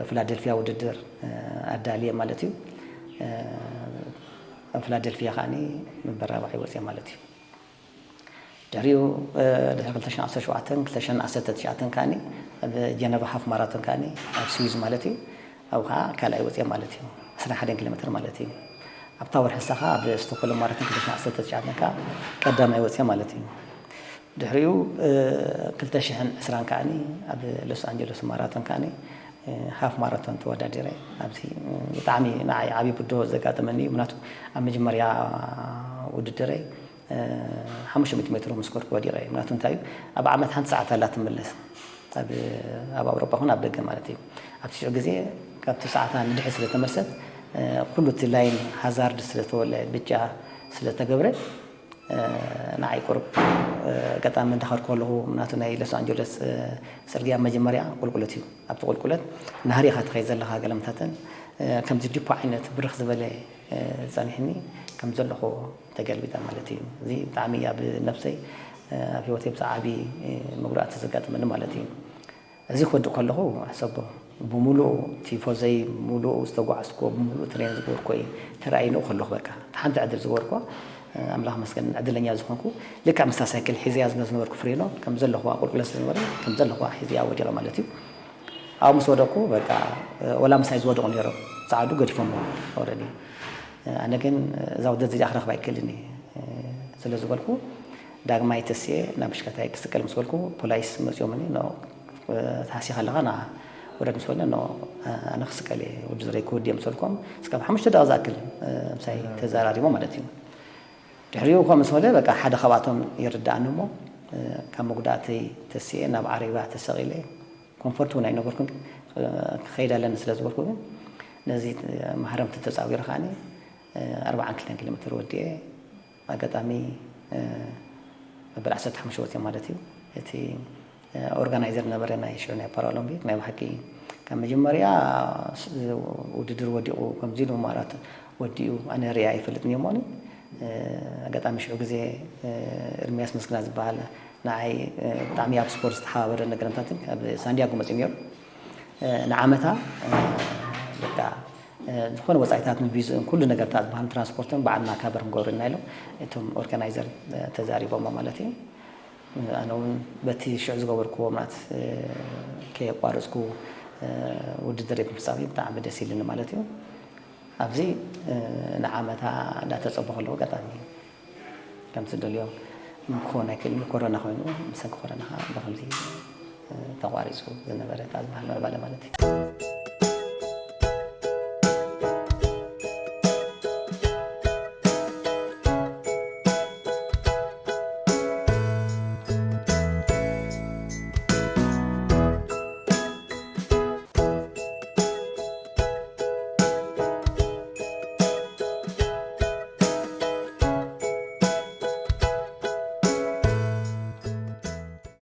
ፊላደልፊያ ውድድር ኣዳልየ ማለት እዩ። ኣብ ፊላደልፊያ ከዓኒ መበል ራብዓይ ወፅየ ማለት እዩ። ድሕሪኡ ድሕሪ ክልተ ሽሕን ዓሰርተ ሸውዓተን ክልተ ሽሕን ዓሰርተ ትሽዓተን ከዓኒ ኣብ ጀነቫ ሃፍ ማራቶን ከዓኒ ኣብ ስዊዝ ማለት እዩ። ኣብኡ ከዓ ካልኣይ ወፅየ ማለት እዩ። ዕስራን ሓደን ኪሎ ሜትር ማለት እዩ። ኣብታ ወርሒ ንሳ ከዓ ኣብ ስቶክሆልም ማራቶን ክልተ ሽሕን ዓሰርተ ትሽዓተን ከዓ ቀዳማይ ወፅየ ማለት እዩ። ድሕሪኡ ክልተ ሽሕን ዕስራን ከዓኒ ኣብ ሎስ ኣንጀለስ ማራቶን ከዓኒ ሃፍ ማራቶን ተወዳዲረ። ኣብዚ ብጣዕሚ ንዓይ ዓብዪ ብድሆ ዘጋጠመኒ እዩ። ምክንያቱ ኣብ መጀመርያ ውድድረይ ሓሙሽተ ሚእቲ ሜትሮ ምስ ኮርኩ ወዲቐ እየ። ምክንያቱ እንታይ እዩ፣ ኣብ ዓመት ሓንቲ ሰዓት ኣላ ትምለስ። ኣብ ኣብ ኣውሮጳ ኹን ኣብ ደገ ማለት እዩ። ኣብቲ ሽዑ ግዜ ካብቲ ሰዓታ ንድሕሪት ስለ ተመልሰት ኩሉ እቲ ላይን ሃዛርድ ስለ ተወለ ብጫ ስለ ተገብረ ንዓይ ቁሩብ ኣጋጣሚ እንዳኸድኩ ከለኹ ምክንያቱ ናይ ሎስ ኣንጀለስ ፅርግያ መጀመርያ ቁልቁለት እዩ። ኣብቲ ቁልቁለት ናህሪ ኢኻ ትኸይድ ዘለኻ ገለምታትን ከምዚ ዲፖ ዓይነት ብርኽ ዝበለ ጸኒሕኒ ከም ዘለኹ ተገልቢጠ ማለት እዩ። እዚ ብጣዕሚ ኣብ ነብሰይ ኣብ ህይወተይ ብጣዕሚ ዓቢ መጉዳእቲ ዘጋጥመኒ ማለት እዩ። እዚ ክወድቕ ከለኹ ሕሰቦ ብምሉኡ ቲፎዘይ ብምሉኡ ዝተጓዓዝኩዎ ብምሉኡ ትሬን ዝገበርኩዎ እዩ ተራእይንኡ ከለኹ በቃ ሓንቲ ዕድል ዝገበርኩዎ ኣምላኽ መስገን ዕድለኛ ዝኾንኩ ልክዕ ምስታ ሳይክል ሒዘያ ዝነበርኩ ፍሬኖ ከም ዘለኹዋ ቁልቁለት ዝነበረ ከም ዘለኹዋ ሒዘያ ወዲቐ ማለት እዩ። ኣብኡ ምስ ወደቅኩ በቃ ወላ ምሳይ ዝወደቑ ነይሮም ጸዓዱ ገዲፎሞ ኦረዲ ኣነ ግን እዛ ውድድር እዚኣ ክረኽባ ኣይክእልን እየ ስለ ዝበልኩ ዳግማይ ተስየ ናብ ብሽከታይ ክስቀል ምስ በልኩ ፖላይስ መፅኦምኒ ኖ ተሃሲኻ ኣለኻ ና ውረድ ምስ በለ ኖ ኣነ ክስቀል እየ ውድድረይ ክወድየ ምስ በልኮም እስካብ ሓሙሽተ ደቂቕ ዝኣክል ምሳይ ተዘራሪቦ ማለት እዩ ድሕሪኡ እኳ ምስ በለ በቃ ሓደ ካብኣቶም ይርዳእኒ እሞ ካብ መጉዳእተይ ተስየ ናብ ዓረብያ ተሰቒለ ኮንፈርት እውን ኣይነበርኩን ክኸይድ ኣለኒ ስለ ዝበልኩ ግን ነዚ ማህረምቲ ተፃዊረ ከዓኒ ኣርባዓን ክልተን ኪሎ ሜትር ወዲኤ ኣጋጣሚ መበል ዓሰርተ ሓሙሽተ ወፂኦ ማለት እዩ እቲ ኦርጋናይዘር ነበረ ናይ ሽዑ ናይ ፓራኦሎምፒክ ናይ ብሓቂ ካብ መጀመርያ ውድድር ወዲቑ ከምዚ ኢሉ ማራት ወዲኡ ኣነ ሪኣ ኣይፈልጥን እየ እሞኒ ኣጋጣሚ ሽዑ ግዜ እርምያስ ምስግና ዝበሃል ንዓይ ብጣዕሚ ኣብ ስፖርት ዝተሓባበረ ነገረምታትን ካብ ሳንዲያጎ መፅኡ ነይሩ ንዓመታ በቃ ዝኾነ ወፃኢታት ንቪዝኡን ኩሉ ነገርታት ዝበሃል ትራንስፖርትን ባዕልና ካቨር ክንገብረልና ኢሎም እቶም ኦርጋናይዘር ተዛሪቦሞ ማለት እዩ ኣነ እውን በቲ ሽዑ ዝገበርክዎ ማለት ከየቋረፅኩ ውድድር ብምፍፃም ብጣዕሚ ደስ ኢልኒ ማለት እዩ ኣብዚ ንዓመታ እንዳተፀበ ከለዉ ኣጋጣሚ ከምቲ ደልዮ ክኾን ኣይክእልን ኮረና ኮይኑ ብሰንኪ ኮረና ከዓ ብከምዚ ተቋሪፁ ዝነበረ ዝበሃል ምዕባለ ማለት እዩ